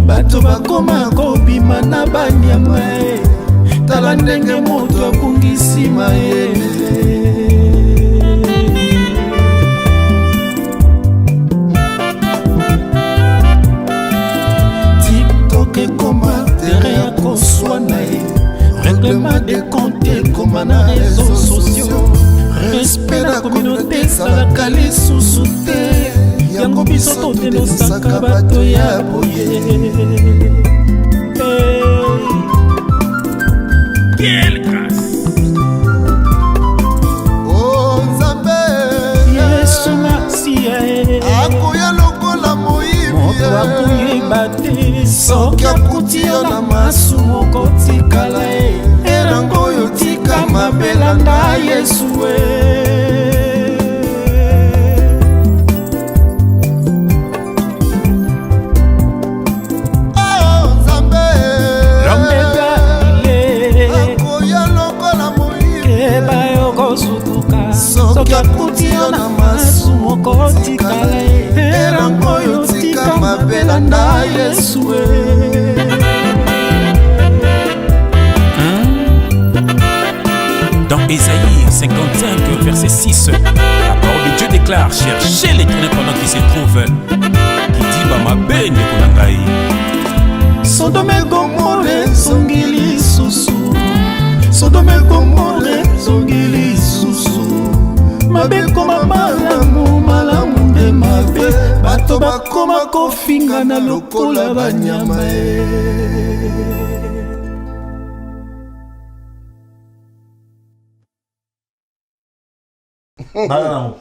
bato bakoma kobima na banyama e tala ndenge moto abungisi mayele tiktok ekoma terrain ya koswana ye règlement de compte ekoma na réseau sociaux respect na communauté ezalaka lisusu te yango biso todenosaka bato ya boye Quelle grâce! Oh, Nzambe Yesu Masiya eh. akoya lokola moyibi moto eh. akoyeba te soki akuti yo na masumu okotikala e erango oyo tika mabe landa Yesu e soki akuti yo na masumu okotikala erango oyo tika mabe landa yesu e Dans Ésaïe 55, verset 6, la parole de Dieu déclare Cherchez l'éternel pendant qu'il se trouve. Kidiba mabe ndeko na ngai. Sodome Gomore ezongi lisusu Sodome Gomore ezongi lisusu mabe ekoma malamu malamu nde mabe bato bakoma kofingana lokola banyama e bana nango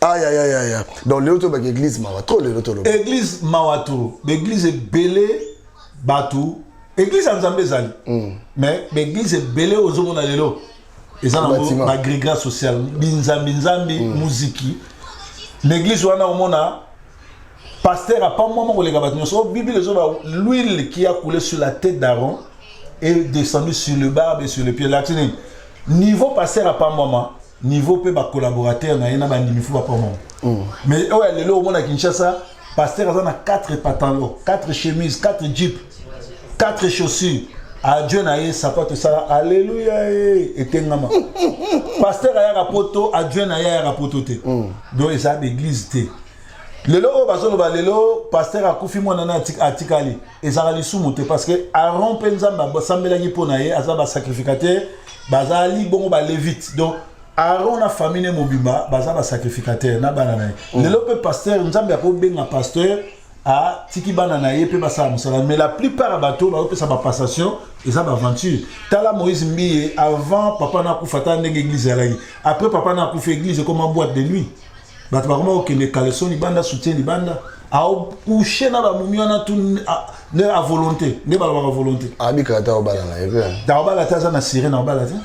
aïe aïe aïe aïe donc lelo tobaki église mawa trop lelo toloba église mawa trop baeglise ebele bato église ya nzambe ezali mm. mais baeglise ebele ozomona lelo eza nango bagrégat social binzambi nzambi mm. muziki na église wana omona pasteur apambwama koleka bato nyonso oyo bible ezoba l'huile qui a coulé sur la tête d'Aaron est descendue sur le barbe et sur le pied lakisi nini niveau pasteur apambwama niveau mpe bacollaborateur na ye na bandimi fo bapambwama mm. mais oyo ya lelo omona kinshasa pasteur aza na 4 pantalon 4 chemise 4 jeep 4 chaussures adjoint na ye sapato esala alleluya e etengama pasteur ayaka poto adjoint na ye ayaka poto te mm. donc eza baeglise te lelo oyo bazoloba lelo pasteur akufi mwana na atikali ezalaka lisumu te parce que aaron mpe nzambe asambelaki mpo na ye aza basacrificateur bazali bongo balevite donc aaron na famille ne mobimba baza basacrificateur na bana na ye mm. lelo mpe pasteur nzambe akobenga pasteur Atiki bana na ye mpe basala mosala, mais la plupart ya bato bazopesa bapassation eza baaventure. Tala Moïse Mbiye, avant papa na akufa, tala ndenge église ezalaki. Après papa na akufa, église ekoma boîte de nuit, bato bakoma kokende caleçon libanda, soutien libanda, aocouche na bamumi wana tu nde a volonté, nde balobaka volonté. Abikaka te, aobala na ye mpe. Aobala te, aza na sirene, aobala te,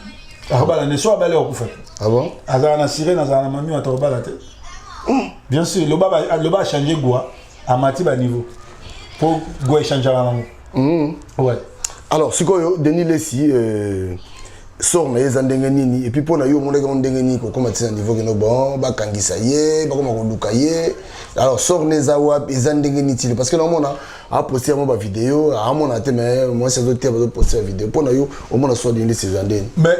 aobala nde so abali akufa te. Ah bon? Azala na sirene, azala na mami wata, aobala te, bien sûr. Loba loba achange gwa, amati baniveau po gwa echangeaka nango. Ouais. Alors sikoyo Denis Lesi, sort na ye eza ndenge nini? Et puis mpo na yo, omonaki yango ndenge nini kokóma ntina niveau keno bon bakangisa ye, bakóma koluka ye? Alors sort na eza wapi, eza ndenge nini tili? Parce que naomona aposte yango bavideo, aamona te, mais mwasi azotia, bazoposte bavideo. Mpo na yo, omona sort Denis Lesi eza ndeni? Mais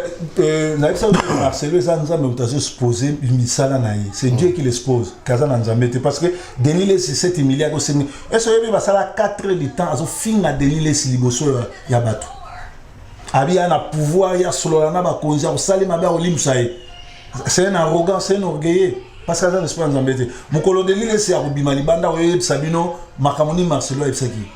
nayebisa yo, Marcelo eza Nzambe moto azoexpose misala na ye. C'est Dieu qui l'expose, kaza na Nzambe te, parce que Denis Lesi s'est humilié, akosengi ese. Oyebi, basala 4 heures du temps, azofinga Denis Lesi liboso ya bato. Abi ya na pouvoir ya solola na bakonzi, ya kosala mabe, ya kolimisa ye. C'est un arrogant, c'est un orgueilleux, parce que aza na esprit ya Nzambe te. Mokolo Denis Lesi ya kobima libanda, oyoyebisa bino makambo nini Marcelo ayebisaki.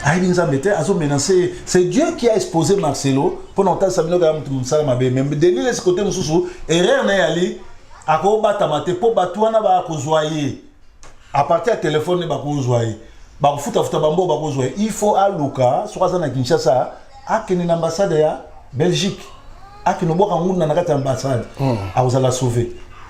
Ayebi Nzambe te, azomenace ye. C'est Dieu qui a exposé Marcelo mpona kotalisa bino kaka moto mosala mabe. Mais Denis Lesi, côté mosusu, erreur na ye ali akobatama te, mpo bato wana bakozwa ye à partir ya telefone nde bakozwa ye, bakofutafuta bambo, bakozwa ye. Il faut aluka, soki aza na Kinshasa, akende na ambassade ya Belgique, akende obwaka ngunda na kati ya ambassade, akozala sauvé.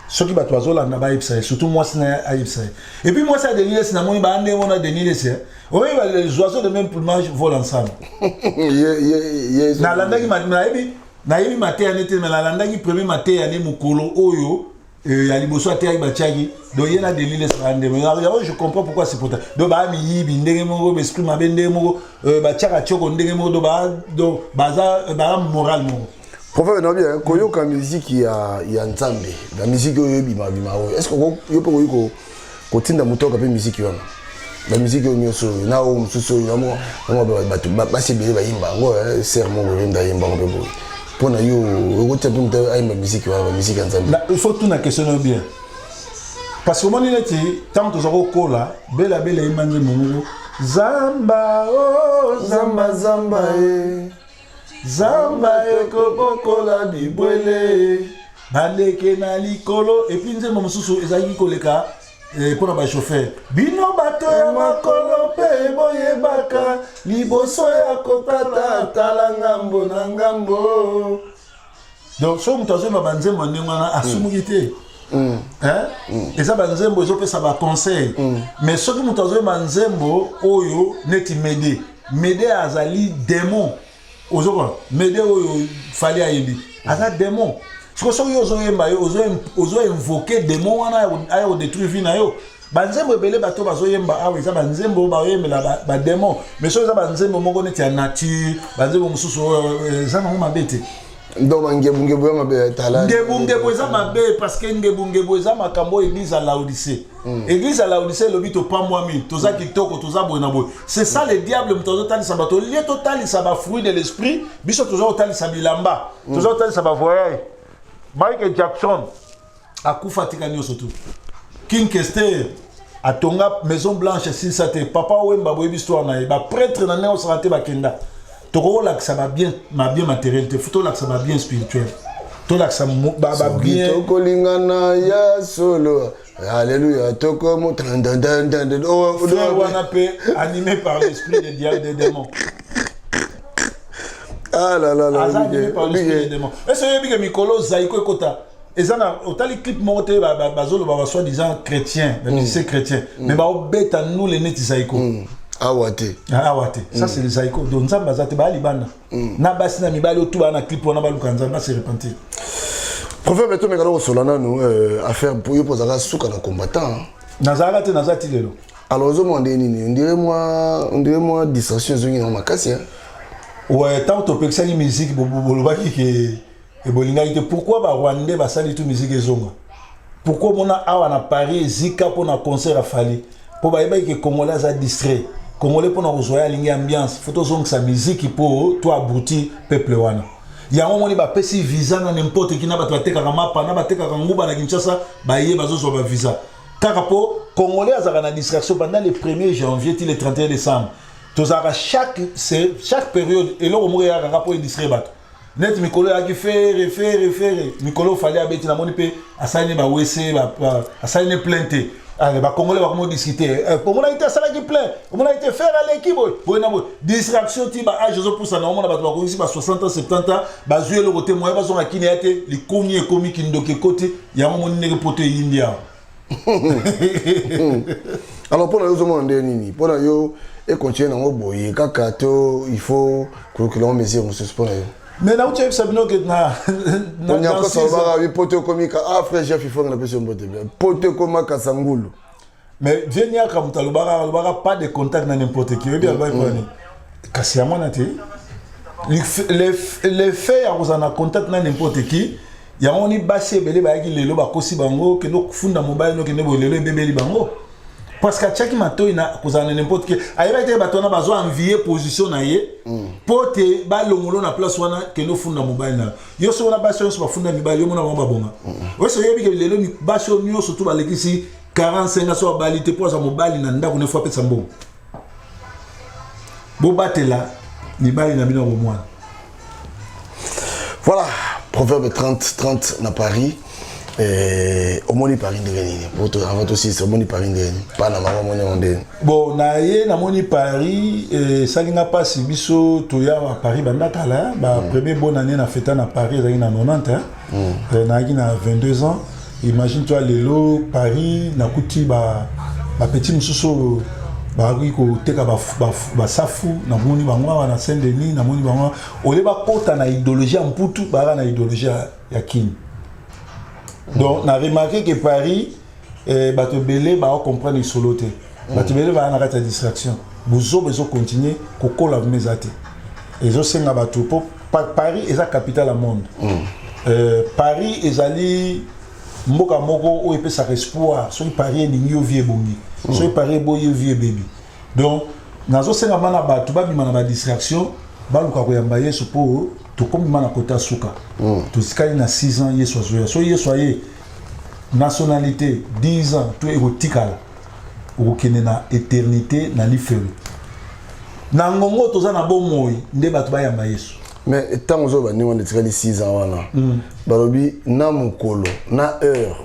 Soki bato bazolanda, bayebisa ye, surtout mwasi na ye, ayebisa ye. Et puis mwasi ya Denis Lesi, namoni baa ndenge mona Denis Lesi, oyebi, les oiseaux de même plumage volent ensemble. Nalandaki, nayebi mateya ne te, mais nalandaki premier mateya ne mokolo oyo ya liboso ateyaki, batiaki. Donc ye na Denis Lesi baa ndenge yango. Je comprends pourquoi c'est pourtant. Donc baa miyibi ndenge moko, baesprit mabe ndenge moko, batiaka tioko ndenge moko. Donc baza baa moral moko. Prophète, na bien koyoka musique ya Nzambe, ba musique oyo ebima bima oyo, est ce que yo mpe okoki kotinda moto oyoka mpe musique wana, ba musique oyo nyonso oyo na oyo mosusu oyo namo bato basi ebele bayimba yango, ser moko oyo nde ayimba yango mpe boye? Mpo na yo, okotia mpe moto ayimba musique wana, bamusike ya Nzambe? Il faut tuna question oyo bien, parce que omoni neti ntango toza kokola, bela bela eyimba nzembo moko: "Zamba o zamba, zamba e zamba ekobokola bibwele, bandeke na likolo." Et puis nzembo mosusu ezalaki koleka mpona bachauffeur: "Bino bato ya makolo mpe boyebaka liboso ya kotata, tala ngambo na ngambo." Donc soki moto azoyemba banzembo ya ndenge wana, asumuki te. Eza banzembo ezopesa baconseil. Mais soki moto azoyemba nzembo oyo neti Mede, Mede azali démon. Ozokona Mede oyo Fally ayembi, aza démon. Siko soki yo ozoyemba, yo ozoinvoke démon wana aya kodétruire vie na yo. Banzembo ebele bato bazoyemba awa eza banzembo oyo baoyembela badémon. Mais soki eza banzembo moko neti ya nature, banzembo mosusu oyo eza nango mabe te. Donc bangebungebu ya mabe, tala. Ngebungebu eza mabe, parce que ngebungebu eza makambo oyo église ya Laodicée. Église ya Laodicée elobi: "Topambwami, toza kitoko, toza boye na boye." C'est ça le diable. Moto azotalisa bato lie totalisa bafruit de l'esprit, biso toza kotalisa bilamba, toza kotalisa bavoyage. Michael Jackson akufa, tika nyonso tu. King Kester atonga Maison Blanche, esilisa te. Papa Wemba, boyebi histoire na ye. Baprêtre na ndenge osaka te, bakenda. Tokokolakisa babien, babien matériel te, faut tolakisa babien spirituel, tolakisa babien. Tokolingana ya solo, alléluia, tokomo. Frère wana mpe animé par l'esprit de diable, des démons. Ah là là là! Aza animé par l'esprit des démons. Ese oyebi ke mikolo Zaiko ekota, eza na otali clip moko te, bazoloba ba soi-disant chrétien, bamusicien chrétien, mais baobeta nule neti Zaiko. Awa te. Awa te, ça c'est le Zaiko. Donc Nzambe aza te, baya libanda na basi na mibali oyo tu baya na clip wana, baluka Nzambe, base repentir. Prophète, tomekana kosola nanu affaire yo mpo ozalaka suka na combattant. Nazalaka te, naza ti lelo. Alors ozomona ndenge nini? On dirait mwa distraction ezongi nango makasi, hein? Ouais, ntango topekisaki musique, bolobaki ke ebolingaki te. Pourquoi barwandais basali tu musique ezonga? Pourquoi omona awa na Paris ezika mpona concert afali? Mpo bayebaki ke Congolais aza distrait. Congolais mpona kozwa ye alingi ambiance. Faut tozongisa musique mpo to abruti peuple wana. Yango omoni bapesi visa na n'importe qui, na bato batekaka mapa, na batekaka nguba na Kinshasa, baye bazozwa bavisa. Kaka po Congolais azalaka na distraction pendant le 1er janvier ti le 31 décembre. Tozalaka chaque chaque période eloko moko eyaka kaka po edistraire bato. Neti mikolo eyaki Ferre Ferre Ferre, mikolo Fally abeti namoni pe asali ne ba WC asali ne plein te. Allez, ba Congolais bakomi kodiscuter. Eh, omonaki te asalaki plein, omonaki te Ferre aleki boye boye na boye. Distraction ti ba age ezopusana, omona bato bakokisi ba 60 ans 70 ans bazwi eloko te, moyen bazonga kini ya te, likomi ekomi kindoki ekoti, yango omoni ndenge poto eyindi awa. Alors mpo na yo ozomona ndenge nini? Mpo na yo econtinue nango boye kaka to il faut kolukela yango mesure mosusu mpo na yo? Mais nauti oyebisa bino ke na onyakosa olobaka bi poto ekomi ka ah frère Jeff Ifonge napesi yo mbote bien poto ekoma kasangulu. Mais vieux Niaka moto alobaka alobaka pas de contact na n'importe qui oyebi alobaki mpo nini kasi yango wana te le fait ya kozala na contact na n'importe qui yango ni basi ebele bayaki lelo bakosi bango kende kofunda mobali no kende boye lelo ebebeli bango parce que atiaki matoi na kozala na n'importe qui ayebaki te bato wana bazo envier position na ye mpo te balongolo na place wana kende ofunda mobali na yo soki wana basi nyonso bafunda mibali yo mona bango babonga oyo oyebi ke lelo basi oyo nyonso tu balekisi 45 ans so abali te mpo aza mobali na ndako nefo apesa mbongo bobatela mibali na bino ya bomwana. Voilà, proverbe 30 30 na Paris. Eh, omoni Paris ndenge nini? Po avant tosilisa, omoni Paris ndenge nini? Pana mama omoni yango ndenge nini? Bon, na ye namoni Paris esali nga mpasi. Biso toya na Paris banda kala, ba premier bonne année na feta na Paris ezalaki na 90 hein. Nayaki na 22 ans. Imagine toi lelo Paris nakuti ba ba petit mosusu oyo bakoki koteka basafu, namoni bango awa na Saint Denis, namoni bango olie bakota na idéologie ya Mputu, bayaka na idéologie ya Kini. Donc na remarqué que Paris bato ebele baocomprendre lisolo te, bato ebele baya na kati ya distraction, bozoba ezocontinue kokola vraimen eza te, ezosenga bato mpo Paris eza capitale ya monde. Paris ezali mboka moko oyo epesaka espoir. Soki Paris elingi yo, vie ebongi. Soki Paris eboyi yo, vie ebebi. Donc nazosenga bana bato babima na badistraction, baluka koyamba Yesu mpo tokomi ma na kota suka. Totikali na 6 ans, Yesu azoya. Soki Yesu aye, nationalité 10 ans to ekotikala, okokende na éternité na lifelo. Na ngongo toza na bomoi nde bato bayamba Yesu. Mais ntango ozoba ndenge wana etikali 6 ans wana, balobi na mokolo na heure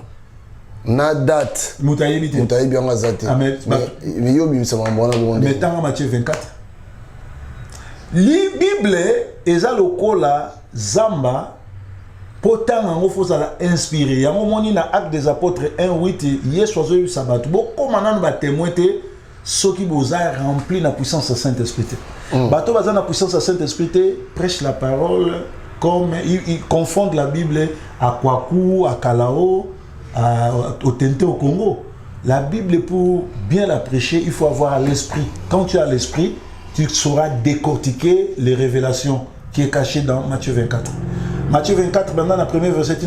na date moto ayebi te. Moto ayebi yango aza te. Ah, mais Mais yo obimisa makambo wana bongo mais ndenge? Tanga Matthieu 24. Li Bible eza lokola zamba, mpo ntango yango fo ozala inspiré. Yango omoni na Acte des Apôtres 1 8, Yesu azoyebisa bato bokóma nanu batémoin te soki boza rempli na puissance ya Saint Esprit te. Bato baza na puissance ya Saint Esprit te prêche la parole comme ils confondent la Bible à Kwaku, à Kalao, au Tente, au Congo. La Bible, pour bien la prêcher, il faut avoir l'esprit. Quand tu as l'esprit, tu sauras décortiquer les révélations qui est cachée dans Matthieu 24. Matthieu 24, maintenant, dans le premier verset, tu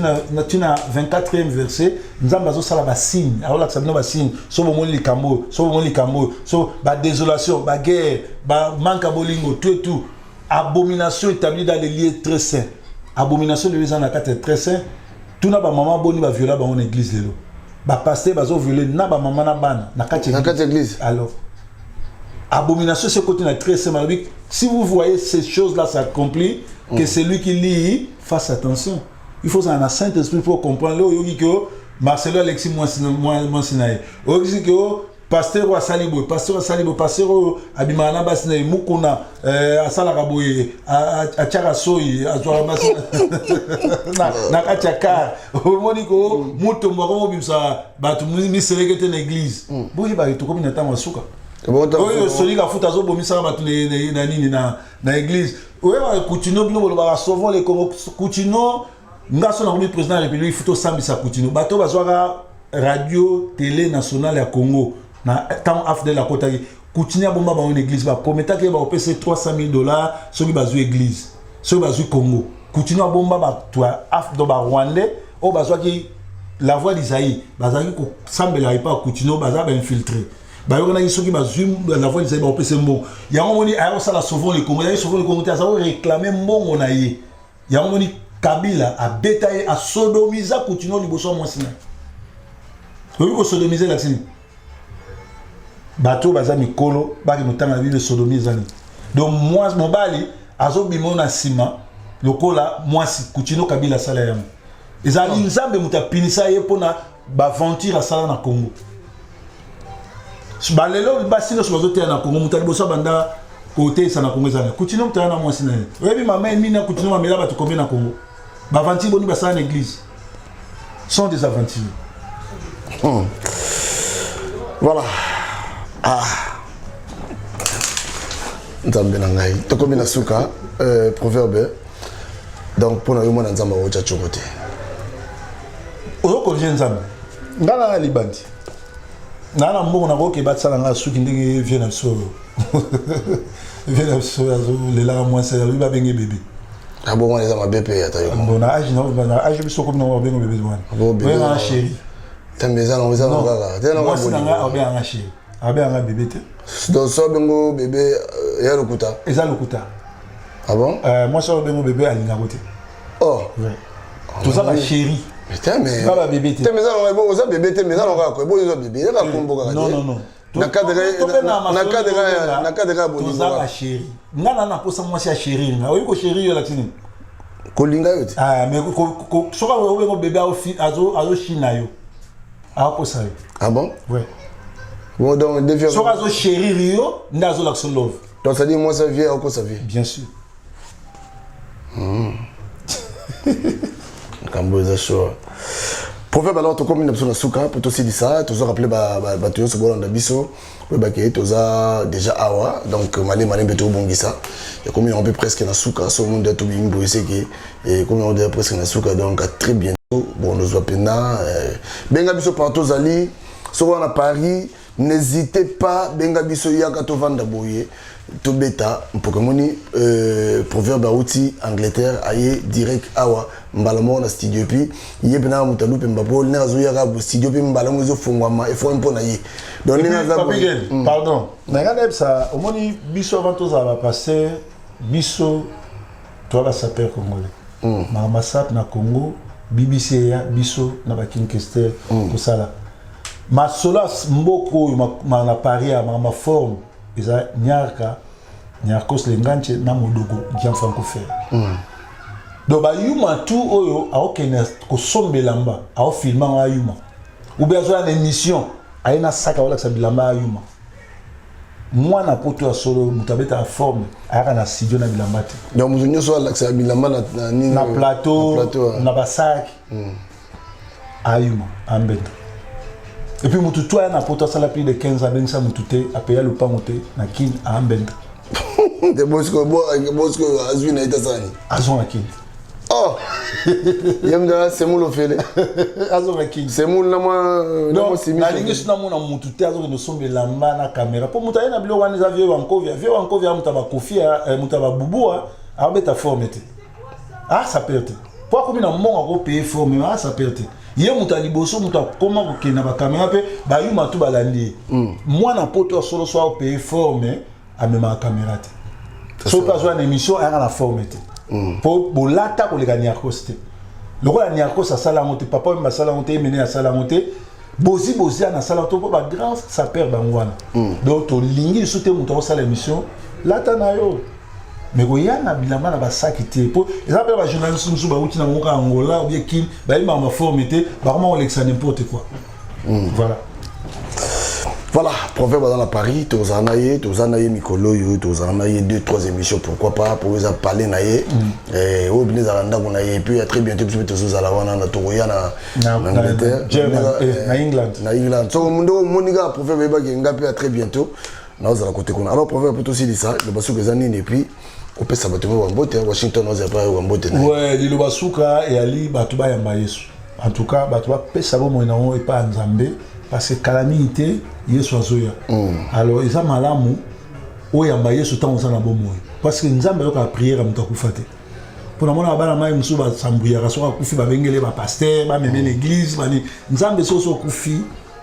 as 24e verset, Nzambe azosala ba signe, azolakisa bino ba signe, so bomoni likambo, so bomoni likambo, so ba désolation, ba guerre, ba manque ya bolingo, tout et tout. Abomination établie dans les lieux très saints. Abomination lelo eza na kati ya très saint. Tuna ba mama boni ba viola bango na église lelo. Ba pasteur bazo violer na ba mama na bana na kati ya église. Alors abomination c'est côté na très saint balobi, si vous voyez ces choses là s'accomplir, que celui qui lit fasse attention. Il faut ça na Saint-Esprit pour comprendre. Leo oyoki que Marcelo Alexis mwasi na ye. Oyoki que pasteur oyo asali boye, pasteur asali boye, pasteur oyo abimaka na basi na ye mukuna, asalaka boye, atiaka soyi, azwaka basi na kati ya car. Omoni ko mutombo akomobimisa bato miseleke te na église. Boyebaka tokomi na ntango ya suka oyo solika futa azobomisaka bato na nini na église. Oyebaka Kutino, bino bolobaka sauvons le Congo. Kutino, nga so nakomi président ya République, futa osambisa Kutino. Bato bazwaka radio télé nationale ya Congo na ntango AFDL akotaki, Kutino abomba bango na église. Baprometaki ye bakopesa 300 000 dollars soki bazwi église, soki bazwi Congo. Kutino abomba bato ya AFDL, barwandais oyo bazwaki La Voix d'Isaïe, bazalaki kosambela epa Kutino, baza bainfiltré. Bayokanaki soki bazwi La Voix d'Isaïe bakopesa mbongo. Yango moni aya kosala sauvons le Congo. Ezalaki sauvons le Congo te, aza koréclame mbongo na ye. Yango moni Kabila abeta ye, asodomiza Kutino liboso ya mwasi na ye. Oyebi kosodomise elakisi nini? Bato oyo baza mikolo bakende kotanga na Bible sodomie eza nini. Donc mobali azobima oyo na nsima lokola mwasi. Kutino Kabila asala yango. Ezali Nzambe moto apinisa ye mpo na baaventure asala na Congo. Balelo basi nyonso bazoteya na Congo, moto ya liboso abanda koteyisa na Congo ezali Kutino, moto aya na mwasi na ye. Oyebi mama Emina Kutino bamela bato combien na Congo? Baaventure boni basala na église? Sont des aventures. Voilà. Ah. Nzambe na ngai. Tokomi na suka proverbe. Donc pona yo mwana Nzambe akotia tshoko te. Ozokonje Nzambe. Nga na libandi. Na na mbongo nakoki batisala nga suki ndenge vie na biso. Vie na biso azolelaka mwasi alobi babenge bebe. Ah bon, wana eza mabe mpe ata yo. Bon, na age na age biso komi na babengo bebe wana. Oyenga chéri. Tambe eza nango eza nango kaka. Te nango mwasi na nga abenganga chéri. Abenganga bebe te. Donc so bengo bebe ya lokuta. Eza lokuta. Ah bon? Mwasi oyo bengo bebe alingako te. Oh. Ouais. Toza ba chéri. Mais te mais. Ba ba bebe te. Te mais eza nango oza bebe te mais eza nango kaka ko oza bebe. Eza kaka kombo kaka te. Non non non. Na cadre na cadre na cadre ya bolingo. Toza ba chéri. Nga na na posa mwasi ya chéri nga. Oyi ko chéri yo lakisi nini? Kolinga yo te. Ah mais ko soka obengo bebe azo azo china yo. Akosa yo. Ah bon? Ouais. Bon donc devient soka azo chérir yo nde azo lakisa love. Donc ça dit moi ça vient akosa vie. Bien sûr. Makambo eza chaud. Proverbe alors tokomi na biso na suka po tosilisa tozo rappeler bato nyonso bolanda biso oyebaki ye toza déjà awa donc male male mpe tobongisa ekomi yango mpe presque na suka so omoni deja tobimi boye seke ekomi yango deja presque na suka donc à très bientôt bon tozwa mpenza benga biso partout ozali soki wana Paris n'hésitez pas benga biso yaka tovanda boye tobeta mpoka moni proverbe auti Angleterre aye direct awa mbala moko na studio puis ye mpe na moto alupemba mpo ndenge azoyaka bo studio mpe mbala moko ezofungwama efongwami mpo na ye donc ndenge aza boye Pardon na ngai nayebisa omoni biso avant tozala bapaster biso toza basaper congolais makambo asap na Congo BBC eya biso na bakinkester tosala masolo ya mboka oyo na Paris ya makambo ya forme eza Nyarka Nyarkos Lenganche na Modogo Gianfranco Ferre. Donc bayuma tu oyo aokende kosomba elamba aofilma yango ayuma ou bien azoya na émission aye na saka aolakisa bilamba ayuma. Mwana poto ya solo moto abetaka forme ayaka na studio na bilamba te. Donc moto nyonso alakisaka bilamba na nini na plateau na basaki ayuma ambeta. Et puis motu tu aya na poto asala plus de 15 ans abengisa motu te apeya lopango te na Kin aambenda. Te bosiko bosiko azwi na ye tasani. Azonga Kin. Oh. Ye mda semule ofele. Azonga Kin. Semule na mwa na mwa simi. Nalingi so namona motu te azokende osomba elamba na kamera mpo moto aye na biloko wana eza vie wankovia vie wankovia moto ya bakofia moto ya babubua abeta forme te asaper te mpo akomi na mbongo akopeye forme asaper te ye moto ya liboso moto akoma kokende na bakamera mpe bayuma tu balandi ye mwana poto ya solo so aopeye forme amemaka kamera te so mpe azwa na émission ayaka na forme te mpo bolata koleka Niarkos te lokola Niarkos asala yango te papa oyo asala yango te emene asala yango te bozi bozi ana asala to mpo bagrand saper bango wana donc tolingi lisusu te moto akosala émission lata na yo mais koya na bilamba na basaki te mpo eza mpe na bajournaliste mosusu bauti na bango kaka Angola ou bien Kin bayebaka baforme te bakoma kolekisa n'importe quoi. Voilà. Voilà, proverbe dans la Paris, tozala na ye, tozala na ye mikolo yo, tozala na ye deux trois émissions pourquoi pas pour eza parler na ye. Eh oyo bine za ndako na ye et puis à très bientôt biso tozala wana na tokoya na Angleterre, na England. Na England. So mundo moninga proverbe ebaki nga pe à très bientôt. Na ozala côté kuna. Alors proverbe pour tosilisa, le basuka eza nini et puis opesa bato mo bambote Washington ozala pa yo bambote na ye. Ouais, liloba suka eyali bato bayamba Yesu. En tout cas, bato bapesa bomoi na bango epai ya Nzambe parce que kala mingi te Yesu azoya. Alors eza malamu oyamba Yesu ntango oza na bomoi parce que Nzambe ayokaka prière ya moto akufa te. Mpo namonaka bana mai mosusu basambuyaka soki akufi babengeli bapaster bameme na église bani Nzambe soki okufi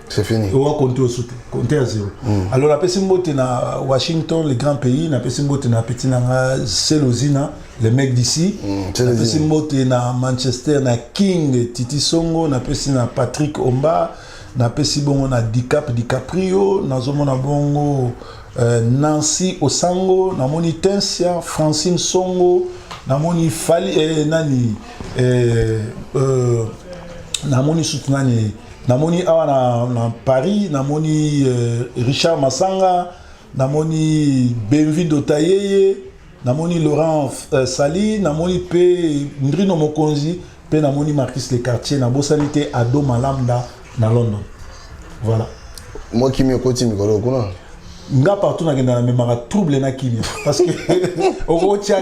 c'est fini. Owa compte osu te, compte ya zéro. Alors napesi mbote na Washington le grand pays, napesi mbote na petit na nga Selozina le mec d'ici, napesi mbote na Manchester na King Titi Songo, napesi na Patrick Omba, Napesi bongo na Dicap DiCaprio, nazomona bongo euh, Nancy Osango, namoni Tensia, Francine Songo, namoni Fali eh, nani eh, euh, namoni sutu nani namoni awa na, na Paris, namoni euh, Richard Masanga, namoni Benvido Tayeye, namoni Laurent euh, Sali, namoni pe Ndrino Mokonzi, pe namoni Marcus Le Quartier, nabosani te Ado Malamda na London. Voilà. Moi kimia okoti mikolo kuna. Nga partout nakenda namemaka trouble na kimia parce que okotia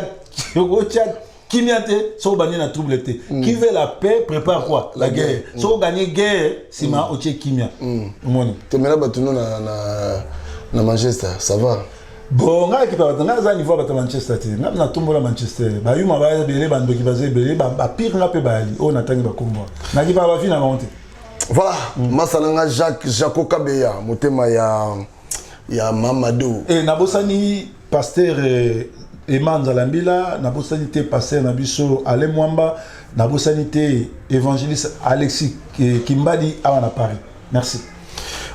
okotia kimia te soki obandi na trouble te mm. qui veut la paix prépare quoi la, la guerre, guerre. Mm. soki oganye guerre nsima mm. otie kimia mm. omoni tomela bato no na, na, na manchester ça va bon ngai ekipa bato ngai aza niveau ya bato ya manchester te ngai natombola manchester bayuma baya ebele bandoki baza ebele bapire nga mpe bayali oyo natangi bakombo nakipaka bavi na bango te voilà mm. masa na nga jacques jaco kabeya motema ya ya mamadou e nabosani pasteur eh, Emma Nzalambila nabosani te pasteur na biso Alain Mwamba nabosani te évangéliste Alexis eh, Kimbadi awa na Paris merci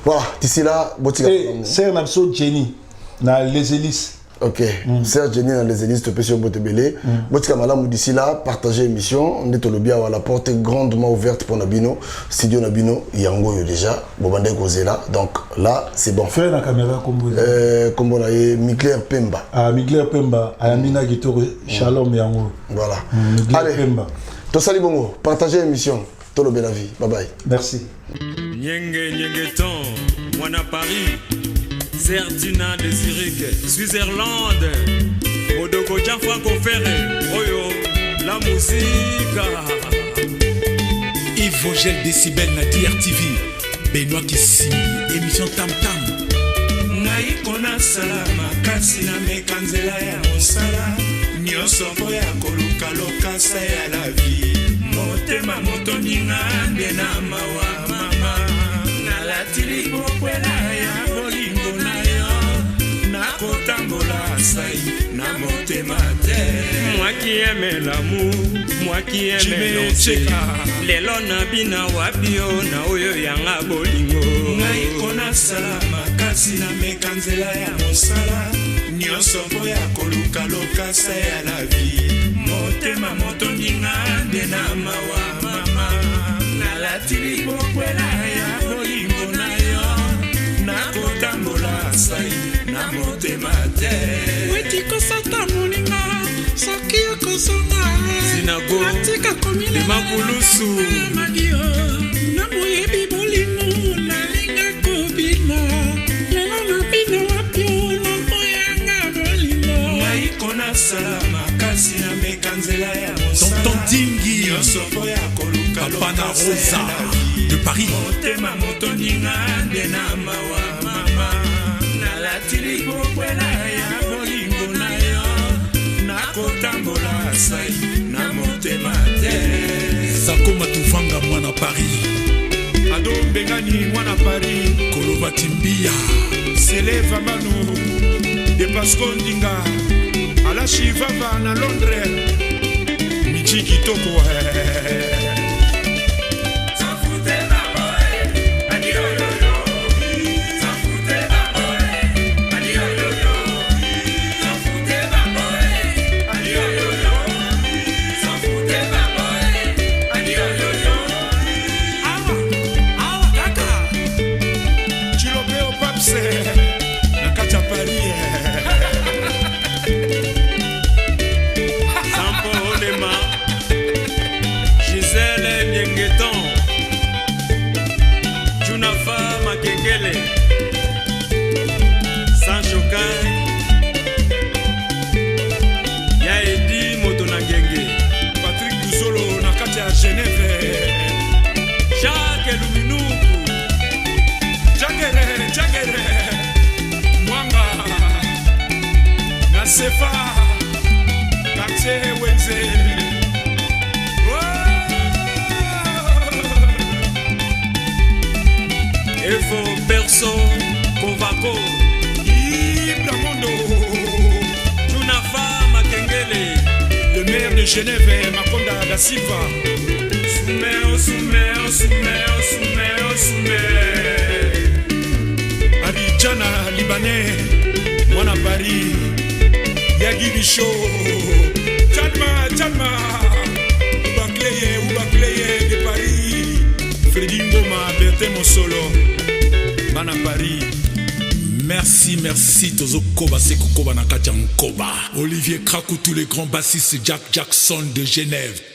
voilà d'ici là botika eh, sœur na biso Jenny na Les Hélices Ok, mm. Sœur Jenny na les élises topesi yo mbote ebele. Mm. Botika malamu d'ici là, partagez émission, nde tolobi awa la porte est grandement ouverte pour na bino, studio na bino yango yo déjà, bobandaki kozela. Donc là, c'est bon. Frère na caméra kombo. Euh kombo na ye Migler Pemba. Ah Migler Pemba, ayambi na kitoko shalom yango. Voilà. Mm, Migler Allez. Pemba. Tosali bongo, partagez émission. Tolobela vie. Bye bye. Merci. Nyenge Nyengeton, mwana Paris, Zerdina de Zurich, Switzerland, Modogo Gianfranco Ferre, oyo la musique. Yves Vogel Decibel na DRTV, Benoît Kisimbi, émission Tam Tam. ngai konasala makasi na meka nzela ya mosala nyonso mpo ya koluka lokasa ya la vie motema motondi nga nde na mawa mama nalati libokwela ya bolingo na yo nakotambola sai na motema te moi qui aime l'amour moi qui aime danser lelo nabina wapi yo na oyo yanga bolingo ngai konasala makasi na meka nzela ya mosala nyonso mpo ya koluka lokasa ya la vie motema motondi nga nde na mawa mama nalati libokwela ya bolingo na yo nakotambola sai na motema te weti kosata moninga soki okozonga sinago atika limakulusu komimadio na moyebi bolingo nalinga kobina lelo nabina wapi na moyanga bolingo ngai konasala makasi na meka nzela ya Tonton Dingi nyonso mpo ya koluka Papa na lokasa Rosa ya la vie. de Paris. motema motondi nga nde na mawa mama nalati libokwela ya bolingo na yo nakotambola sai na motema te Sako Matuvanga mwana Paris. Ado Mbengani mwana Paris. Koloba Timbia. Sele Vambano de Pasco Ndinga. Alashi Vava na Londres. Michi Kitoko. Eh. Chilopeo Paps na kati ya Paris. Sampo Olema, Gisèle Nyengeton, Junafa Makengele, Sancho Kai, Yaedi Moto na Ngenge, Patrick Luzolo na kati ya Genève. Jacques Luminuku, Jagere, Jagere, Mwanga, na Sefa, quartier Wenze. Efo Perso, Kovako, Ibra Mondo, Junafa Makengele, le maire de Genève, Makonda da Silva. Osume, osume, osume, osume, osume. Arijana libanais, mwana Paris, Yagi Bicho, Chalma, Chalma, Ubacleye, Ubacleye de Paris, Freddy Ngoma, Bertin Mosolo, bana Paris. Merci, merci, tozokoba se kokoba na kati ya nkoba. Olivier Krakou, tous les grands bassistes, Jack Jackson de Genève.